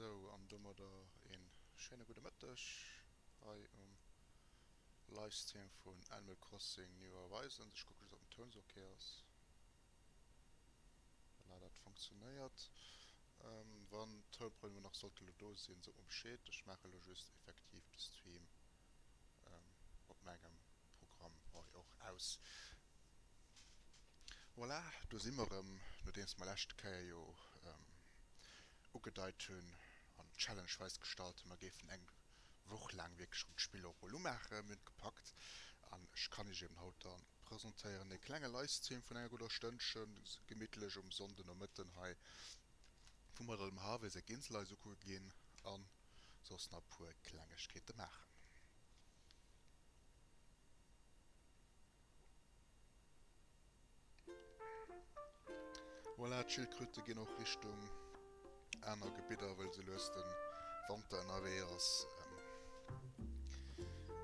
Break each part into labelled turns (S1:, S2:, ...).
S1: Sou, an domadder een schéine gudde Mëtteg hei um Livestream vun Animal Crossing New Horizons. Ech kucke just ob den Toun sou ok ass. Voilà, dat funktionéiert. Wann Tounproblemer nach sollte lo do sinn, sot mer Bescheed. Ech maache lo just effektiv de Stream op mengem Programm hei och aus. Voilà, do si mer erëm, nodeems mer lescht Kéier jo ugedeit hunn an d'Challenge eis gestallt hunn, mer géifen eng Woch laang wierklech erëm d'Spill och mol umaachen. Mir hunn et gepackt an ech kann iech eben haut dann presentéieren e klenge Livestream vun enger gudder Stënnchen, gemittlech um Sonndenomëtten hei, wou mer dann dem Harvey seng Insel eis ukucke ginn an soss nach e puer Klengegkeete maachen. Voilà, d'Schildkröte ginn och Richtung aner Gebidder, wëll sou lues de Wanter ënnerwee ass.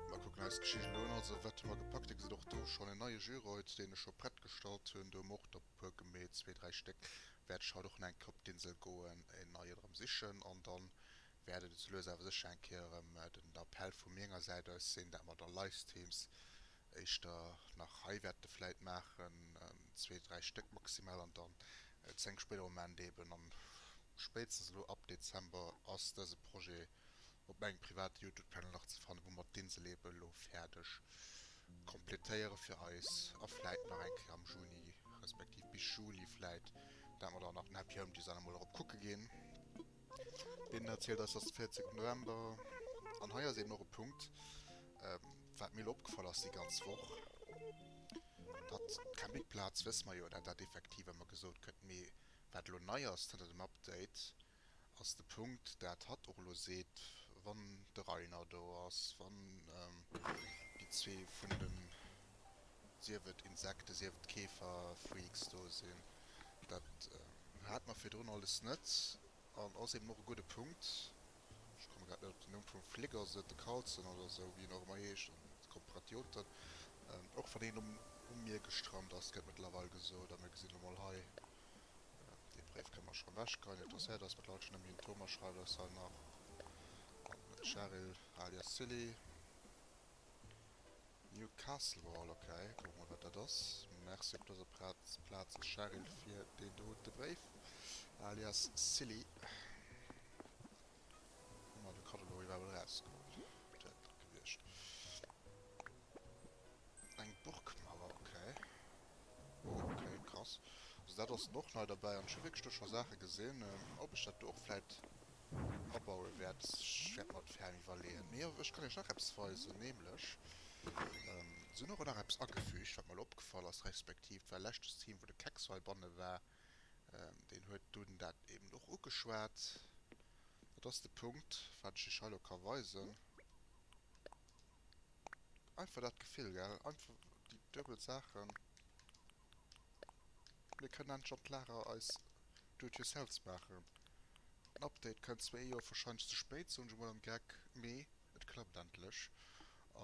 S1: Mer kucken eis d'Geschicht elo un. Also, wat hu mer gepackt? Dir gesitt och do schonn en neie Juroid, deen ech scho prett gestallt hunn. Do hu mer och der e puer gemeet, zwee, dräi Stéck. Wäert ech haut och nach eng Kéier op d'Insel goen, en neien erëm sichen an dann wäert et esou lues awer sécher eng Kéier erëm den Appell vu menger Säit aus sinn, dat mer da Livestreams éischter nach hei wäerte vläit maachen, zwee, dräi Stéck maximal, an dann zu engem spéidere Moment eeben, an spéitstens elo ab Dezember ass dëse Projet op mengem private Youtube-Channel nach ze fannen, wou mer d'Insel eeben elo fäerdeg kompletéiere fir eis a vläit nach eng Kéier am Juni, respektiv bis Juli vläit, dat mer dann nach den Happy Home Design emol erop kucke ginn. Deen erzielt eis, dass de 14 November, an hei ass eben och e Punkt, wat mir elo opgefall ass déi ganz Woch, datt d'Campingplaz, wësse mer jo, dat dat effektiv ëmmer gesot gëtt, mee wat elo nei ass zënter dem Update, ass de Punkt, dat hatt och elo seet, wann de Rainer do ass, wann déi zwee vun den, sief et Insekten, sief et Käfer, Freaks do sinn, dat hat mer virdrun alles net an ass eben och e gudde Punkt. Ech komme grad net op den Numm vum Flic, ass et de Carlson oder esou, wéi en och ëmmer heescht, an d'Kompartioten. Och wann een um um Mier gestrant ass, gëtt mëttlerweil gesot, a mir gesinn elo mol hei, dee Bréif kënne mer schonn ewechgeheien, interesséiert eis mëttlerweil schonn net méi, den Thomas schreift eis hei nach, an d'Cheryl alias Silly. New Castle Wall, ok, kucke mer mol wat dat ass. Merci op dëser Plaz Cheryl fir deen dote Bréif, alias Silly. Hu mer de Katalog iwwerhaapt erausgeholl? Dat wär et gewiescht. Eng Burgmauer, ok. Oh, ok, krass. Also dat ass och nei derbäi an ech hu wierklech do scho Saache gesinn. Ob ech dat do och vläit abaue wäert, ech wäert mer et ferm iwwerleeën. Mee ech kann iech nach eppes weisen, nämlech se hunn och nach eppes agefügt, wat mer elo opgefall ass, respektiv et war leschte Stream, wou de Kekso heibanne war, deen huet dunn dat eben och ugeschwat. Dat ass de Punkt, wat ech iech hei elo ka weisen. Einfach dat Gefill, gell? Einfach déi duebel Saachen. Mir kënnen endlech an d'Lager eis Do-it-yourselfs maachen. Den Update kënnt zwar ee Joer warscheinlech ze spéit, soen ech emol am Geck, mee et klappt endlech.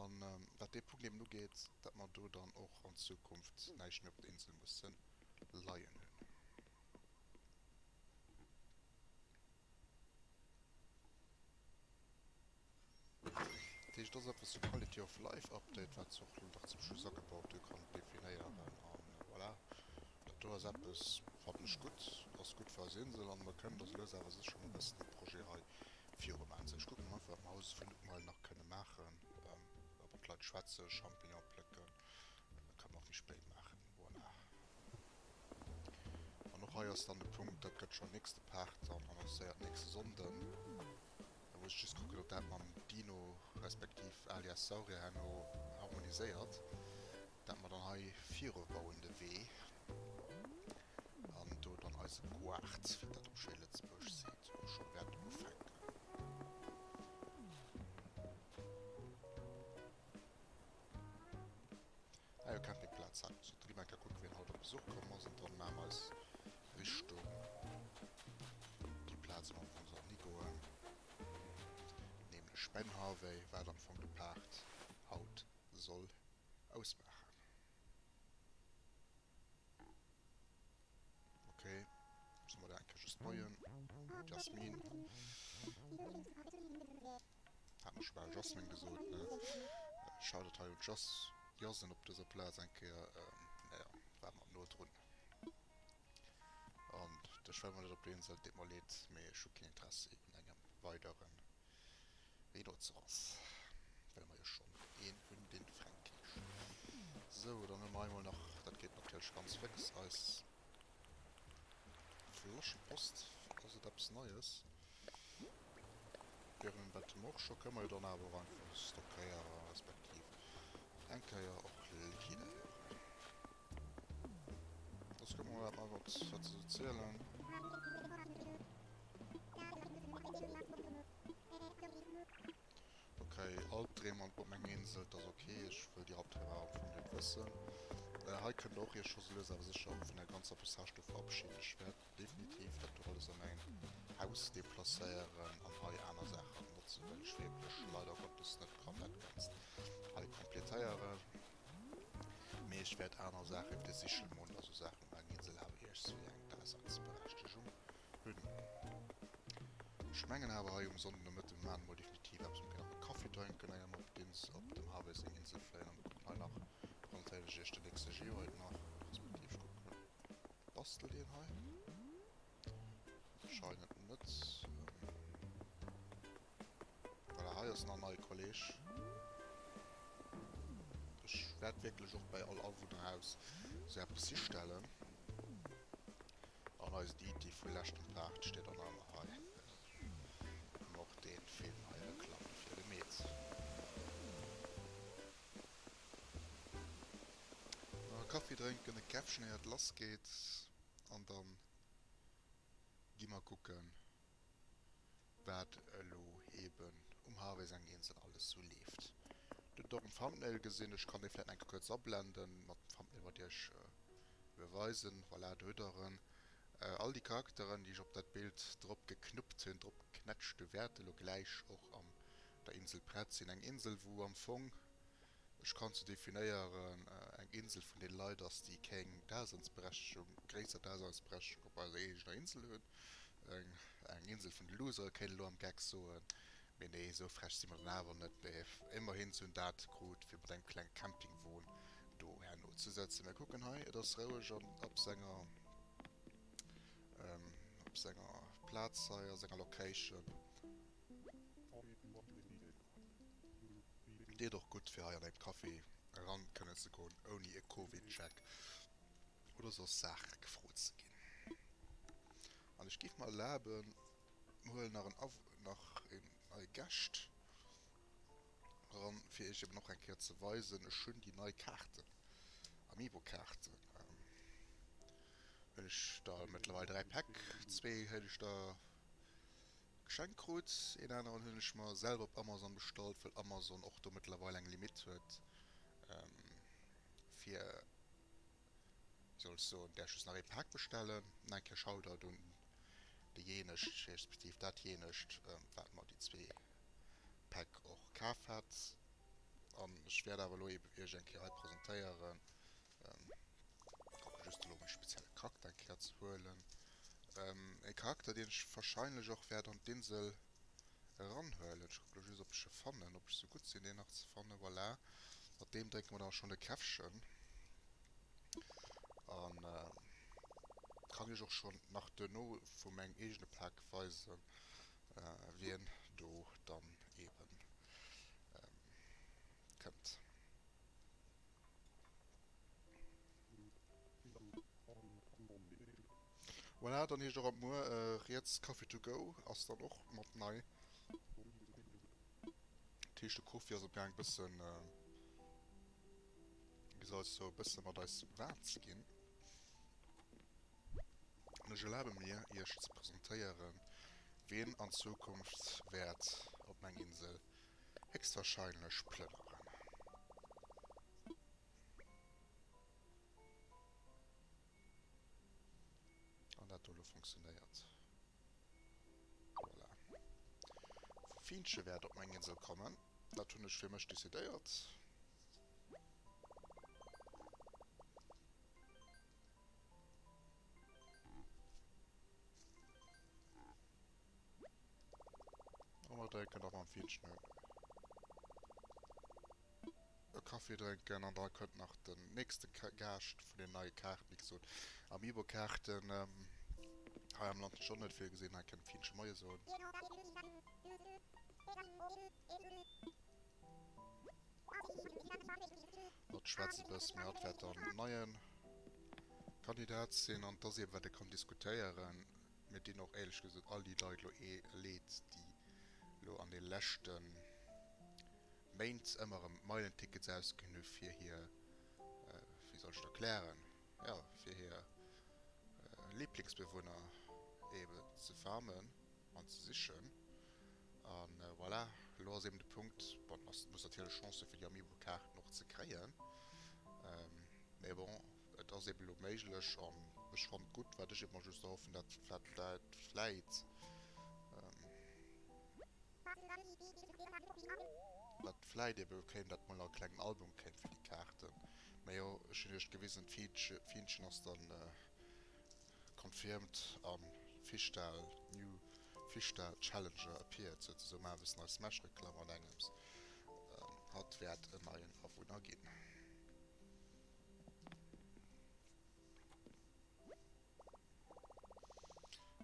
S1: An wat dee Punkt eben ugeet, dat mer do dann och an Zukunft näischt méi op der Insel musse leien hunn. Dat heescht, et ass eppes sou Quality of Life Update, wat se och elo nach zum Schluss agebaut hu kann definéieren an voilà. Dat do ass eppes, fannen ech gutt, ass gutt fir eis Insel an mer kënnen da sou lues awer sécher mol e bëssen de Projet hei viru maachen. Sou, ech kucken einfach wat mer haut vun Nookmile nach kënne maachen, mat Leit schwätzen, Champignon plécken, kann mer och méi spéit maachen, voilà. An och hei ass dann de Punkt, dat gëtt schonn nächste Part dann annoncéiert, nächste Sonnden. Da muss ech just kucken, ob dat mam Dino respektiv alias Saurier herno harmoniséiert, dat mer dann hei viru bauen de Wee an do dann eise Goart, wéi dat op schéi Lëtzebuergesch seet, och scho wäerten ufänken. Ah jo, Campingplaz hat mer soten. Gi mer eng Kéier kucken, wien haut op Besuch komm ass an dann maache mer eis Richtung déi Plaz wou mer am Fong sollten higoen, nämlech Ben Harvey, wat am Fong de Part haut soll ausmaachen. Ok, solle mer der eng Kéier just Moien, d'Jasmin. Hat mer scho bal Jasmine gesot, ne? Shoutout hei un d'Jas, Jasen op dëser Plaz eng Kéier. Naja, war mer no drun. An de schwämmen net op der Insel, deet mer leed, mee ech hu keen Interessi un engem weidere Rhinozeros, well mer jo schonn een hunn, dee Fränk heescht. Sou, dann hu mer hei mol nach, dat geet natierlech ganz fix, eis Flaschepost. Ass et eppes Neies? Virun wat mer och scho kënne mer jo dann awer och einfach stockéiere respektiv eng Kéier och liquidéieren. Soss kucke mer mol wat mer wat se sou zielen. Ok, Albdreem an op meng Insel, dat ass ok, ech wëll déi Albdreem awer am Fong net wëssen. Hei kënnt der och iech scho sou lues awer sécher vun der ganzer Passage do verabschieden. Ech wäert definitiv dat do alles a mäin Haus deplacéieren an hei aner Saachen notzen, well ech wierklech leider Gottes net kann dat Ganzt hei completéieren. Mee ech wäert aner Saachen, de Sichelmond a sou Saachen op menger Insel awer iergstwéi eng Daseinsberechtegung hunn. Ech mengen awer hei um Sonndenomëtten, mir maachen emol definitiv eppes, mir kënnen nach e Kaffi drénken éier mer op d'Insel, op dem Harvey seng Insel fléien a mir kucken hei nach, presentéieren ech iech den nächste Geoid nach, respektiv ech kucken, bastelt een hei? Anscheinend net. Voilà, hei ass nach en neie Kolleg. Ech wäert wierklech och bei all Awunnerhaus sou eppes histellen. An eisen Iddi vu leschtem Part steet och nach ëmmer hei. Hunn och dee Film hei Reklamm dofir gemeet. Nach e Kaffi drénken, e Käffchen éier et lass geet an dann gi mer kucken wat elo eben um Harvey seng Insel alles sou leeft. Dir hutt et och um Thumbnail gesinn, ech kann dee vläit eng Kéier kuerz ablenden, mat dem Thumbnail wat iech beweisen. Voilà, do hutt der en. All déi Charakteren déi ech op dat Bild drop geknuppt hunn, drop geknätscht hunn, wäerte elo gläich och an der Insel prett sinn. Eng Insel wou am Fong Ech kann ze definéieren, eng Insel vun den Leit ass, déi keng Daseinsberechtegung, gréisser Daseinsberechtegung op eiser eegener Insel hunn. Eng Insel vun de Losere kéint elo am Geck soen, mee nee, esou frech si mer dann awer net. Mee ëmmerhin, se hunn dat krut, fir mat engem klenge Campingwon do herno ze sëtzen. Mir kucken hei, et ass roueg an op senger, op senger Plaz hei, a senger Location. Deet och gutt fir hei an engem Café eran kënnen ze goen ouni e Covid-Check oder soss Saache gefrot ze ginn. An ech géif mer erlaben, mer huelen nach en nach een neie Gäscht eran fir iech eben och eng Kéier ze weisen, ech hunn déi nei Kaarten, Amiibo-Kaarten hunn ech der mëttlerweil 3 Päck, zwee hunn ech der Geschenkt krut. Een aneren hunn ech mer selwer op Amazon bestallt, well Amazon och do mëttlerweil eng Limite huet fir, wéi soll ech soen, däerf just nach ee Pak bestellen. Nach eng Kéier Shoutout un déijéineg, respektiv datjéinegt, wat mer déi zwee Päck och kaf hat. An ech wäert awer elo ebe iech eng Kéier hei presentéieren, Kucke just elo um e spezielle Charakter eng Kéier ze huelen. E Charakter deen ech wahrscheinlech och wäert an d'Insel eranhuelen. Ech kucke elo just ob ech e fannen, ob ech sou gutt sinn deen nach ze fannen. Voilà, mat deem drénke mer dann schonn e Käffchen. An kann iech och schonn nach duerno vu mengem eegene Pak weisen, wien do dann eben kënnt. Voilà, dann heescht och ab muer riets Coffee to go ass dann och mat nei. Dat heescht de Kofi ass am gaang bëssen, wéi soll ech soen, bësse mat eis waarm ze ginn. An ech erlabe mir iech ze presentéieren, wien an Zukunft wäert op meng Insel héchstwahrscheinlech plënneren. An dat do elo funktionéiert. Voilà. Fienche wäert op meng Insel kommen. Dat hunn ech fir mech decidéiert. drénken a mam Finnchen e Kaffi drénken an da kënnt nach den nächste Gaascht vun den neie Kaarten, wéi gesot Amiibo-Kaarten. Hei am Land hunn ech och net vill gesinn, hei kënnt d'Finnche Moie soen. Hatt schwätzt e bëssen, mee hatt wäert dann neie Kandidat sinn an et ass eeben wat ee kann diskutéieren. Mir dinn och éierlech gesot all déi Leit elo ee Leed, déi elo an de leschte Méint ëmmer erëm Meilentickets ausginn hu fir hir, wéi soll ech et erklären, jo, fir hir Lieblingsbewunner eeben ze farmen an ze sichen. A voilà, elo ass eeben de Punkt, bon, ass, muss natierlech Chance hu fir déi Amiibo-Kaarten och ze kréien, mee bon. Et ass eben elo méiglech an ech fannen et gutt. Wat ech eben just erhoffen, dat dat vläit dat vläit eben kéint dat mol a klengen Album kéint fir déi Kaarten. Mä jo, ech hunn iech gewisen, d'Fienchen ass dann confirmed am Fischdal, New Fischdal Challenger appeared, souzesoen. Maache e bëssen eis Smash-Reklamm an engems. Hatt wäert en neien Awunner ginn.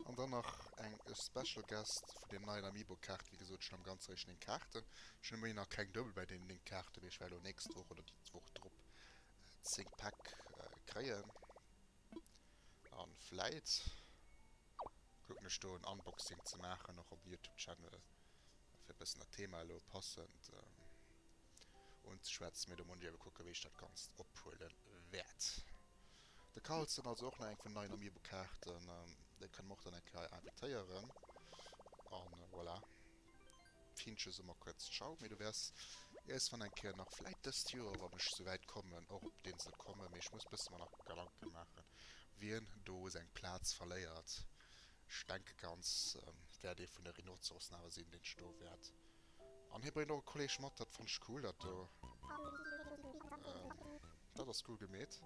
S1: An dann nach eng Special Guest vun den neien Amiibo Kaarten. Wéi gesot, ech hunn am Ganze eréischt 9 Kaarten. Ech hunn ëmmerhin nach keng duebel bei deenen 9 Kaarten, mee ech wäert elo nächst Woch oder déi Woch drop 10 Päck kréien. An vläit kucken ech do en Unboxing ze maachen och op dem Youtube Channel. fir e bëssen dat Thema elo passend unzeschwätzen, mee do muss ech ebe kucken, wéi ech dat Ganzt ophuele wäert. De Carlsen, also och nach eng vun neien Amiibo-Kaarten, dee kënne mer och dann eng Kéier hei invitéieren. An voilà, Finnche soe mer kuerz Ciao, mee du wäers iergswann eng Kéier nach, vläit dëst Joer, wann ech souwäit kommen, och op d'Insel kommen, mee ech muss bësse mer nach Gedanke maachen, wien do seng Plaz verléiert. Ech denke ganz, et wäert ee vun de Rhinozerossen awer sinn, deen ech do wäert. An hie bréngt och e Kolleg mat, dat fannt ech cool, dat do. Dat ass cool gemeet.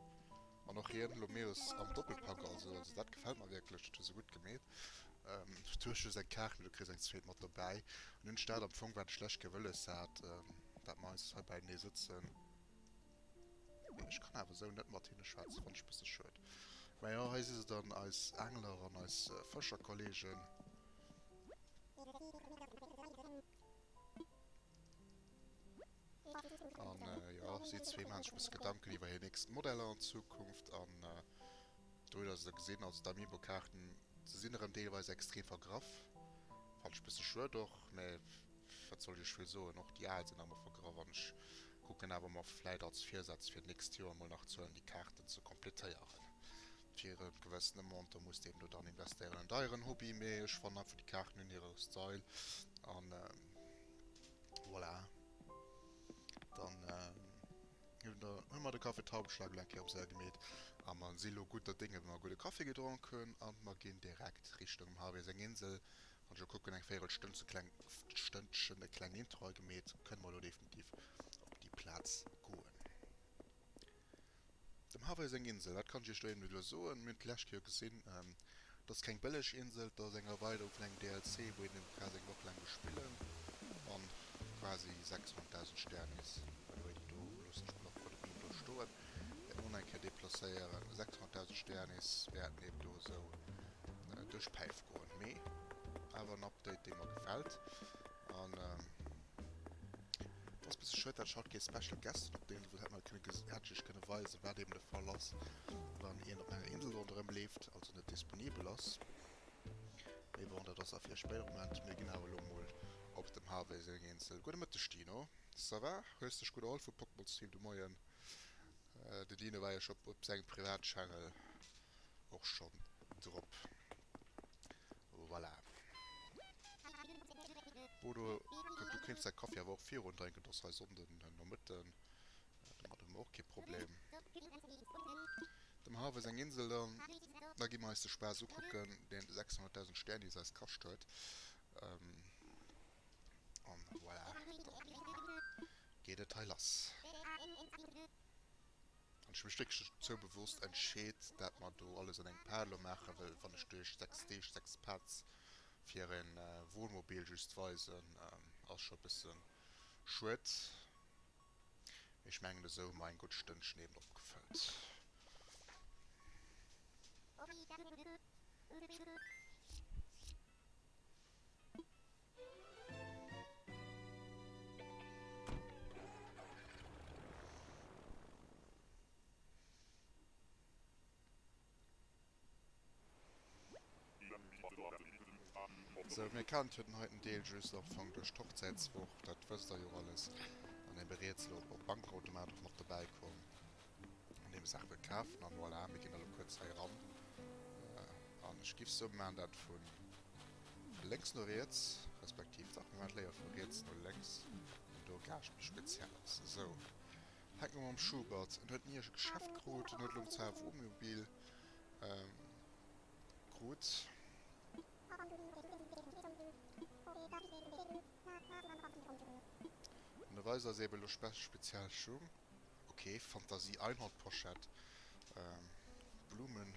S1: An och hien, Lomeus am Doppelpack, also, also dat gefält mer wierklech, dat hu se gutt gemeet. Du hues just eng Kaart, mee du kriss eng zweet mat dobäi. An hunn ech dat am Fong, wat ech lech gewëlles hat, dat mer eis hei beienee sëtzen. Mee ech kann awer esou net mat hinne schwätzen, fannen ech e bësse schued. Mä jo, hei si se dann, eis Angler an eis Fëscherkollegen. An jo, si zwee maache sech e bësse Gedanken iwwer hir nächst Modeller an Zukunft. An do hutt der se gesinn, also d'Amiibo-Kaarten, se sinn erëm deelweis extrem vergraff. Fannen ech e bësse schued och, mä wat soll ech iech vill soen, och déi al sinn nach emol vergraff an ech kucken awer mer vläit als Virsaz fir d'nächst Joer emol nach zuelen déi Kaarten ze kompletéieren. Fir e gewëssene Montant muss de eben do dann investéieren. En deieren Hobby, mee ech fannen einfach déi Kaarten hunn hire Style an voilà. Dann hu mer de Café Taubenschlag elo eng Kéier op Säil gemeet a mer si lo gudder Dénge well mer gudde Kaffi gedronk hunn an mer ginn direkt Richtung dem Harvey seng Insel. Wann ech elo kucken, eng Véierelstënn, sou kleng Stënnchen, e klengen Intro hei gemeet, kënne mer elo definitiv op déi Plaz goen. Dem Harvey seng Insel, wat kann ech iech do eben elo soen? Mir hunn d'lescht Kéier gesinn, et ass keng bëlleg Insel, et ass eng Erweiderung vun engem DLC, wou een eben quasi eng Woch laang muss spillen an quasi 600.000 Sternis, by the way, déi do loossen ech mol och vor de Beam do stoen, wäerten och nach eng Kéier deplacéieren. 600.000 Sternis wäerten eben do esou duerch d'Päif goen. Mee awer en Update dee mer gefällt an et ass bësse schued dat ech haut kee Special Guest hunn op der Insel, well hätt mer kënne hätt ech iech kënne weisen wat eben de Fall ass wann een op enger Insel ronderëm leeft, also net disponibel ass. Mee bon, dat ass a fir e spéidere Moment. Mir ginn awer elo mol op dem Harvey seng Insel. Gudde Mëtteg Dino, ça va? Hues dech gutt erholl vu Pokémon Stream de Moien? De Dino war jo scho op sengem Privatchannel och schonn drop. Voilà. Bodo, du kéints däi Kaffi awer och virun drénken, et ass hei Sonnden Nomëtten, domat hu mer och kee Problem. Dem Harvey seng Insel dann, da gi mer eis de Spaass ukucken, deen 600.000 Sternis eis kascht huet. An voilà, dann geet et hei lass. An ech hu mech wierklech dozou bewosst entscheet, dat mer do alles an engem Part elo maachen, well wann ech duerch 6 Deeg 6 Parts. Fir en Wohnmobil just weisen ass scho bëssen schued, mee ech mengen esou hu mer eng gutt Stënnchen eben opgefëllt. Sou, mir kannt jo den heiten Deel just am Fong duerch d'Hochzäitswoch, dat wësst der jo alles. An ebe riets elo op Bankautomat och mat dobäi komm, an deem Saach wëllt kafen. An voilà, mir ginn elo kuerz hei eran. An ech giff soen, mir maachen dat vu lénks no riets, respektiv dach, mir maachen et léiwer vu riets no lénks, well do Gaascht méi speziell ass. Sou, fänke mer mam Schubert. En huet ni e Geschäft krut, en huet elo zwar e Wohnmobil. Krut. An da weist eis eben elo speziell Schung. Ok, Fantasie Einhornpochette, Blumen,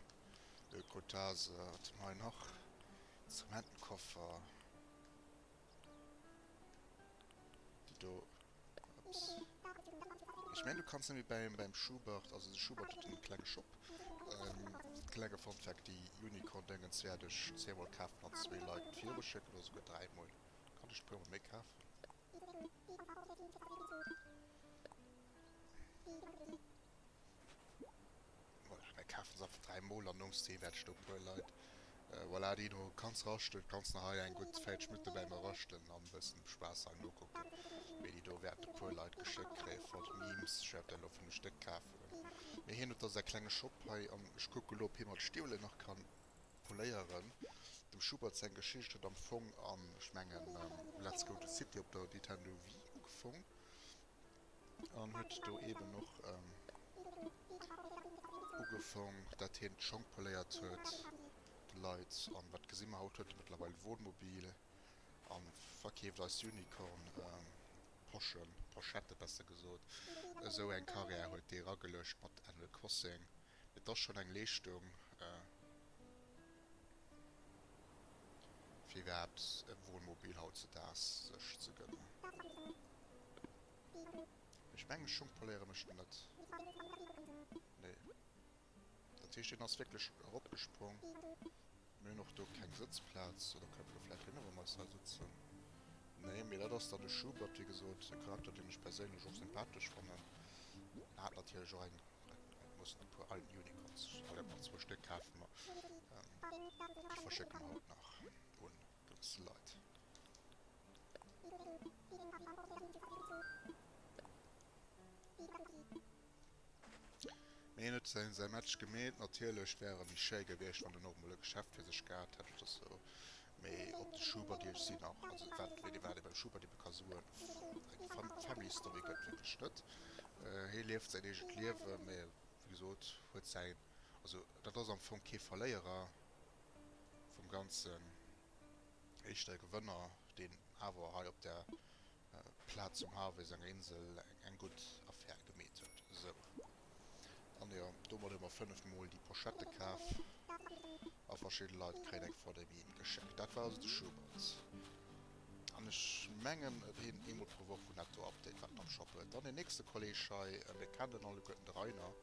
S1: Ökotase, wat hu mer hei nach? Instrumentenkoffer. Déi do, ups. Ech mengen du kanns nemmi beim beim Schubert, also de Schubert huet en klenge Shop. Klenge Fun Fact, déi Unicorn Déngens wäert ech zweemol kafen an zwee Leit viruschécken oder souguer dräimol. Kann ech e puermol méi kafen. Voilà, mir kafen se einfach 3 mol an nom Stream wäert ech do puer Leit, voilà, Dino, kanns raschten, kanns nach hei eng gutt 40 Minutte bäi mer raschten an bëssen Spaass hei nokucken. Mee déi do wäerte puer Leit geschéckt kréie flott Memes, ech wäert der elo 5 Stéck kafen. Mee hien huet da säi klenge Shop hei an ech kucke lo ob hie mer d'Stiwwelen nach kann poléieren. Dem Schubert seng Geschicht huet am Fong an, ech mengen, Let's Go to City op der Nintendo Wii ugefong. An huet do eben och ugefong, dat hien d'Schong poléiert huet de Leit. An wat gesi mer haut? Huet e mëttlerweil e Wohnmobil a verkeeft eis Unicorn Poschen, Poschette besser gesot. Esou eng Karriär huet dee erageluecht mat Animal Crossing. Et ass schonn eng Leeschtung, fir iwwerhaapt e Wohnmobil hautzedaags sech ze gënnen. Ech mengen Schung poléiere mecht en net. Nee. Dat heescht deen ass wierklech eropgesprong. Mir hunn och do keng Sëtzplaz. Oder kënne mer do vläicht hinne wa mer eis hei sëtzen? Nee, mee dat ass dann de Schubert, wéi gesot, e Charakter deen ech perséinlech och sympathesch fannen. En hat natierlech och eng, et mussen e puer al Unicorns, allez nach zwou Stéck kafe mer. Déi verschécke mer haut nach un gewësse Leit. Mee hien huet säi Match gemeet. Natierlech wär e méi schéi gewiescht, wann en och emol e Geschäft fir sech gehat hätt oder sou. Mee op de Schubert iech sinn nach, also wat wéi wat ee beim Schubert ebe ka soen, eng Family Story gëtt wierklech net. Hie lieft säin eegent Liewen, mee wéi gesot huet säin, also dat ass am Fong kee Verléierer vum Ganzen. Éischter e Gewënner, deen awer hei op der Plaz um Harvey senger Insel eng gutt Affär gemeet huet. Esou, an jo, domat hu mer 5 mol déi Pochette kaf a verschidde Leit kréien eng for the Meme geschenkt. Dat war also de Schubert. An ech mengen, et hien eemol pro Woch vun netto Update, wat en am Shop huet. Dann den nächste Kolleg hei, mir kennen en alleguerten, de Rainer,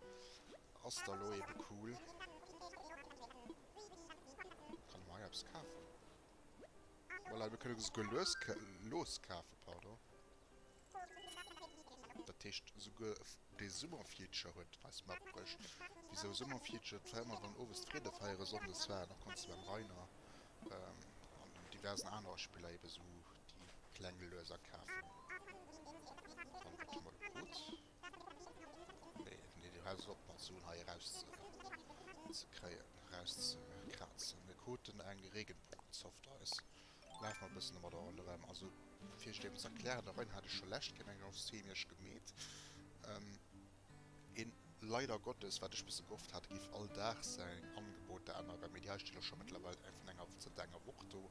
S1: ass da lo ebe cool. Kann mer hei eppes kafen? Voilà, mir kënnen esouguer lues los kafen, pardon. Dat heescht, esouguer dee Summerfeature huet eis matbruecht. Wisou Summerfeature? Dat war ëmmer, wann owes d'Freedefeiere sonndes waren, da konns de beim Rainer an diversen anere Spiller ebe sou déi kleng Lueser kafen. An wat hu mer do krut? Nee, nee, du häls op mat Suen hei eraus ze kréien, eraus ze krazen. Mir kruten eng Regenbogen-Softice. Lafe mer e bëssen domadder ronderëm. Also, fir iech et eben ze erklären, de Rein hat ech scho lescht Kéier eng Stream iech gemeet. Een, leider Gottes, wat ech bësse gehofft hat, géif all Dag säin Angeboter änneren, mee déi hei stinn elo scho mëttlerweil vun enger, zënter enger Woch do.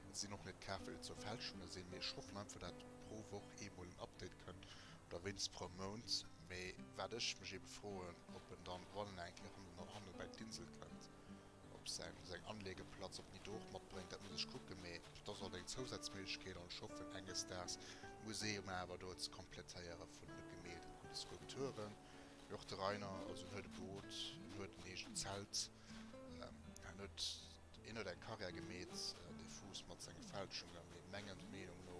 S1: Et sinn och net kaf, well et soll Fälschunge sinn, mee ech hoffen einfach, dat pro Woch eemol en Update kënnt. Oder wéinst pro Mount. Mee wat ech mech ebe froen, ob en dann, wann en eng Kéier hanne bei d'Insel kënnt, ob. Op säin seng Anleegeplatz, ob en déi do och matbréngt, dat muss ech kucken, mee dat ass alt eng Zousazméiglechkeet an ech hoffen enges Daags d'Museum awer do ze komplettéiere vun de Gemälden an de Skulpturen. Mee och de Rainer, also en huet e Boot, en huet en eegent Zelt, en huet en huet eng Karriär gemeet, dee Fuuss mat senge Fälschungen, mee mengem Meenung no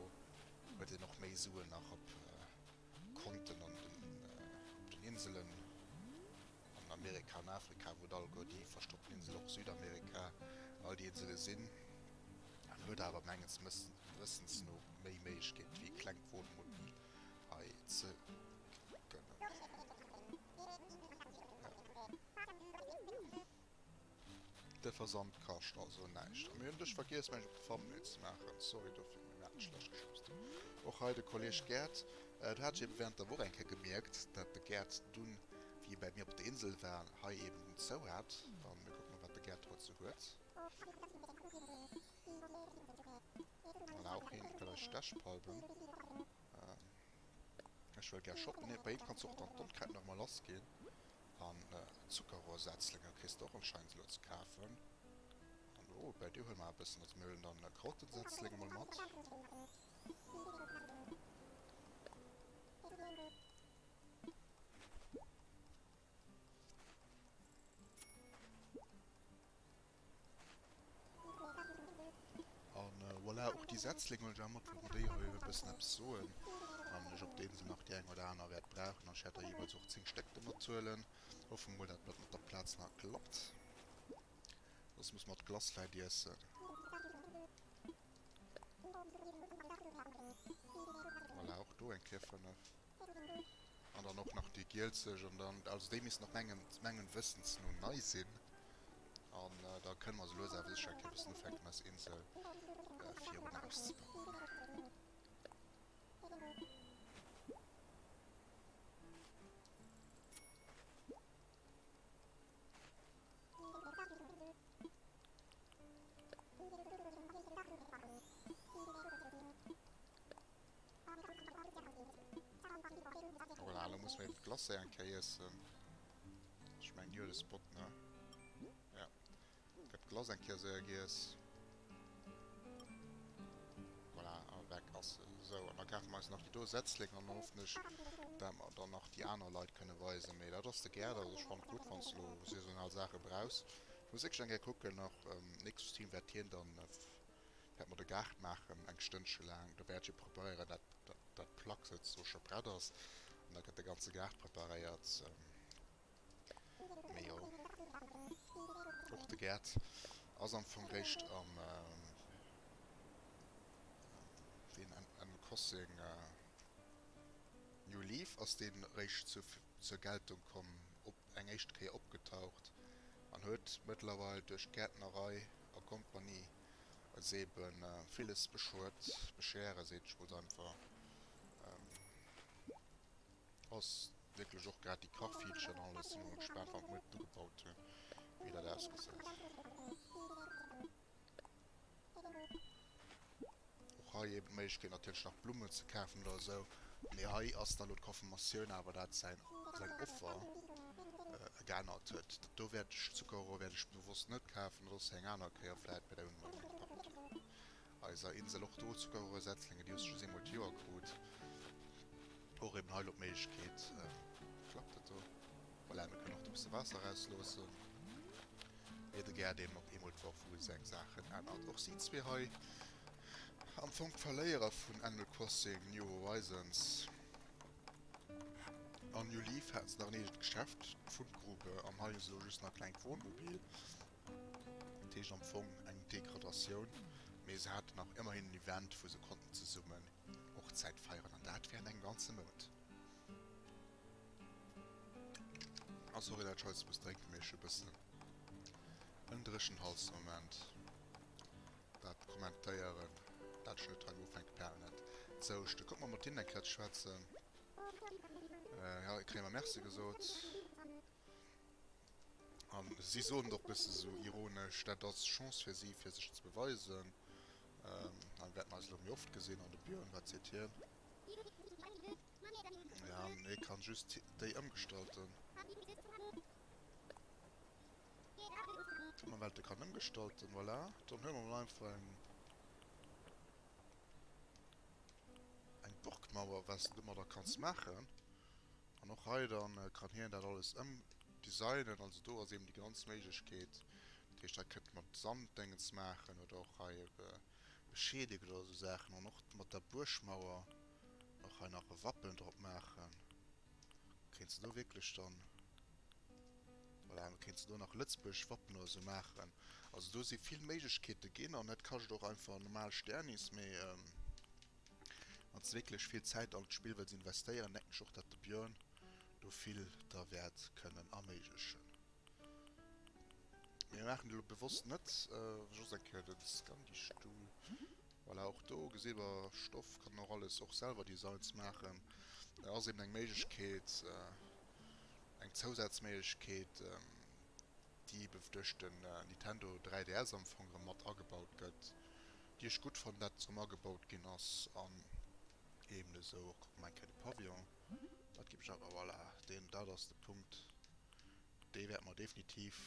S1: huet en och méi Suen nach op Konten an den op den Inselen. An Amerika an Afrika, wou et alleguer déi verstoppten Insel, och Südamerika, all déi Insele sinn, an huet awer menges Wëssens no méi Méiglechkeet wéi e klengt Wohnmobil hei ze gönnen. De Versand kascht also näischt. A mir hunn dech vergiess mengen ech op de Thumbnail ze maachen. Sorry dofir, mee mir haten schlecht geschwätzt. Och hei de Kolleg Gerd. Do hat ech eben während der Woch eng Kéier gemierkt, dat de Gerd dunn, wéi e bäi mir op der Insel war, hei eben den zou hat. An mir kucke mol wat de Gerd haut sou huet. Voilà, och hien gëtt eis Stechpalmen. Ech wëll gär shoppen. Bei him kanns du och dann d'Onkräit nach emol lass ginn. An Zuckerrohrsetzlinge kriss de och anscheinend elo ze kafen. An oh, bei dir huele mer e bëssen, also mir huelen dann Karottensetzlinge mol mat. An voilà, och déi Setzling huelen ech awer mat, well mer déi hei e bëssen eppes soen. An ech op der Insel nach déi eng oder aner wäert brauchen. An ech wäert der jeeweils och 10 Stéck domat huelen. Hoffe mol, dat dat mat der Plaz nach klappt. Soss muss mer d'Glace vläit iessen. Voilà, och do eng Kéier 5. An dann och nach déi gielzeg an dann, also déi missten och mengem, mengem Wëssens no nei sinn. An da kënne mer sou lues awer sécher eng Kéier e bëssen ufänken eis Insel virun auszebauen. Voilà, elo musse mer eben d'Glacé eng Kéier iessen. Ech mengen, déi huet e Spot, ne? Ja. Gëtt d'Glace eng Kéier séier giess. Voilà, a weg ass se. Sou, an da kafe mer eis nach déi do Setzling an dann hoffen ech, dat mer dann nach déi aner Leit kënne weisen. Mee dat ass de Gerd. Also ech fannen et gutt, wann s de elo saisonal Saache brauchs. Ech muss wierklech eng Kéier kucken nach. Nächste Stream wäert hien dann Wäert mer de Gaart maachen, eng Stënnche laang. Do wäert ech jo preparéieren, dat dat d'Plack souzesoe scho prett ass. An da gëtt de ganze Gaart preparéiert. Mee jo, och de Gaart ass am Fong réischt am wéi Animal Crossing New Leaf ass dee réischt zur Geltung komm, op eng éischt Kéier opgetaucht an huet mëttlerweil duerch d'Gäertnerei a Kompanie eis eben villes beschuet, beschere seet ech mol einfach. Ass wierklech och grad déi Kachfeature an alles, sinn emol gespaant wann d'Muerten ugebaut hunn wéi dat ausgesäit. Och hei eben d'Méiglechkeet natierlech nach Blummen ze kafen oder esou. Mee hei ass da lo d'Confirmatioun awer dat säin seng Offer geännert huet. Dat do wäert ech, Zuckerrohr wäert ech bewosst net kafen, dat ass fir eng aner Kéier vläit, mee dat hunn mer eng Part eiser Insel och do Zuckerrohrsetzlinge, déi hues de just eemol d'Joer krut. Och eben hei lo d'Méiglechkeet, klappt dat do? Voilà, mir kënnen och do e bësse Waasser erausloossen. Mee de Gerd eben och eemol d'Woch, wou e seng Saachen ännert. Och si zwee hei am Fong d'Verléierer vun Animal Crossing New Horizons an New Leaf haten se nach en eegent Geschäft, d'Fundgrube, an hei hu se elo just nach e klengt Wohnmobil. Dat heescht am Fong eng Degradatioun, mee se haten nach ëmmerhin en Event, wou se konnten zesummen Hochzäit feieren, an dat während engem ganze Mount. Ah sorry dat ech haut muss drénken, mee ech hu bëssen en dréchen Hals de Moment. Dat kommentéieren dat ech net hei ufänke permanent ze houschten. Kuck mer mat hinnen eng Kéier ze schwätzen. Ja kréie mer Merci gesot. An si soen et och bësse sou ironesch, dat ass Chance fir si fir sech ze beweisen. An wäerten eis elo méi oft gesinn. An de Björn, wat seet hien? Ja, hie kann just déi ëmgestalten. D'Ëmmerwelte kann ëmgestalten, voilà. Dann huele mer mol einfach eng eng Burgmauer, wat s de domadder kanns maachen. An och hei dann kann hien dat alles ëmdesignen. Also do ass eben déi ganz Méiglechkeet. Dat heescht, hei kënnt mat Sand Déngens maachen oder och hei ebe beschädigt oder esou Saachen. An och mat der Buergmauer och hei nach e Wappen drop maachen. Kéints de do wierklech dann, voilà, kéints de do nach Lëtzebuerg Wappen oder sou maachen. Also do si vill Méiglechkeete ginn an dat kascht och einfach normal Sternis, mee wann s de wierklech vill Zäit an d'Spill wëlls investéieren, denken ech och dat de Björn do vill der wäert kënnen erméiglechen. Mee mir maachen et elo bewosst net, just eng Kéier de Scandi-Stull. Voilà, och do gesi mer, Stoff kann och alles och selwer Designs maachen. Dat ass eben eng Méiglechkeet, eng Zousazméiglechkeet, déi ebe duerch den Nintendo 3DS am Fong erëm mat agebaut gëtt, déi ech gutt fannen, dat se erëm agebaut ginn ass. An eben esou och, kucke mer eng Kéier de Pavillon, dat géif ech awer, voilà, deen, dat ass de Punkt, dee wäerte mer definitiv.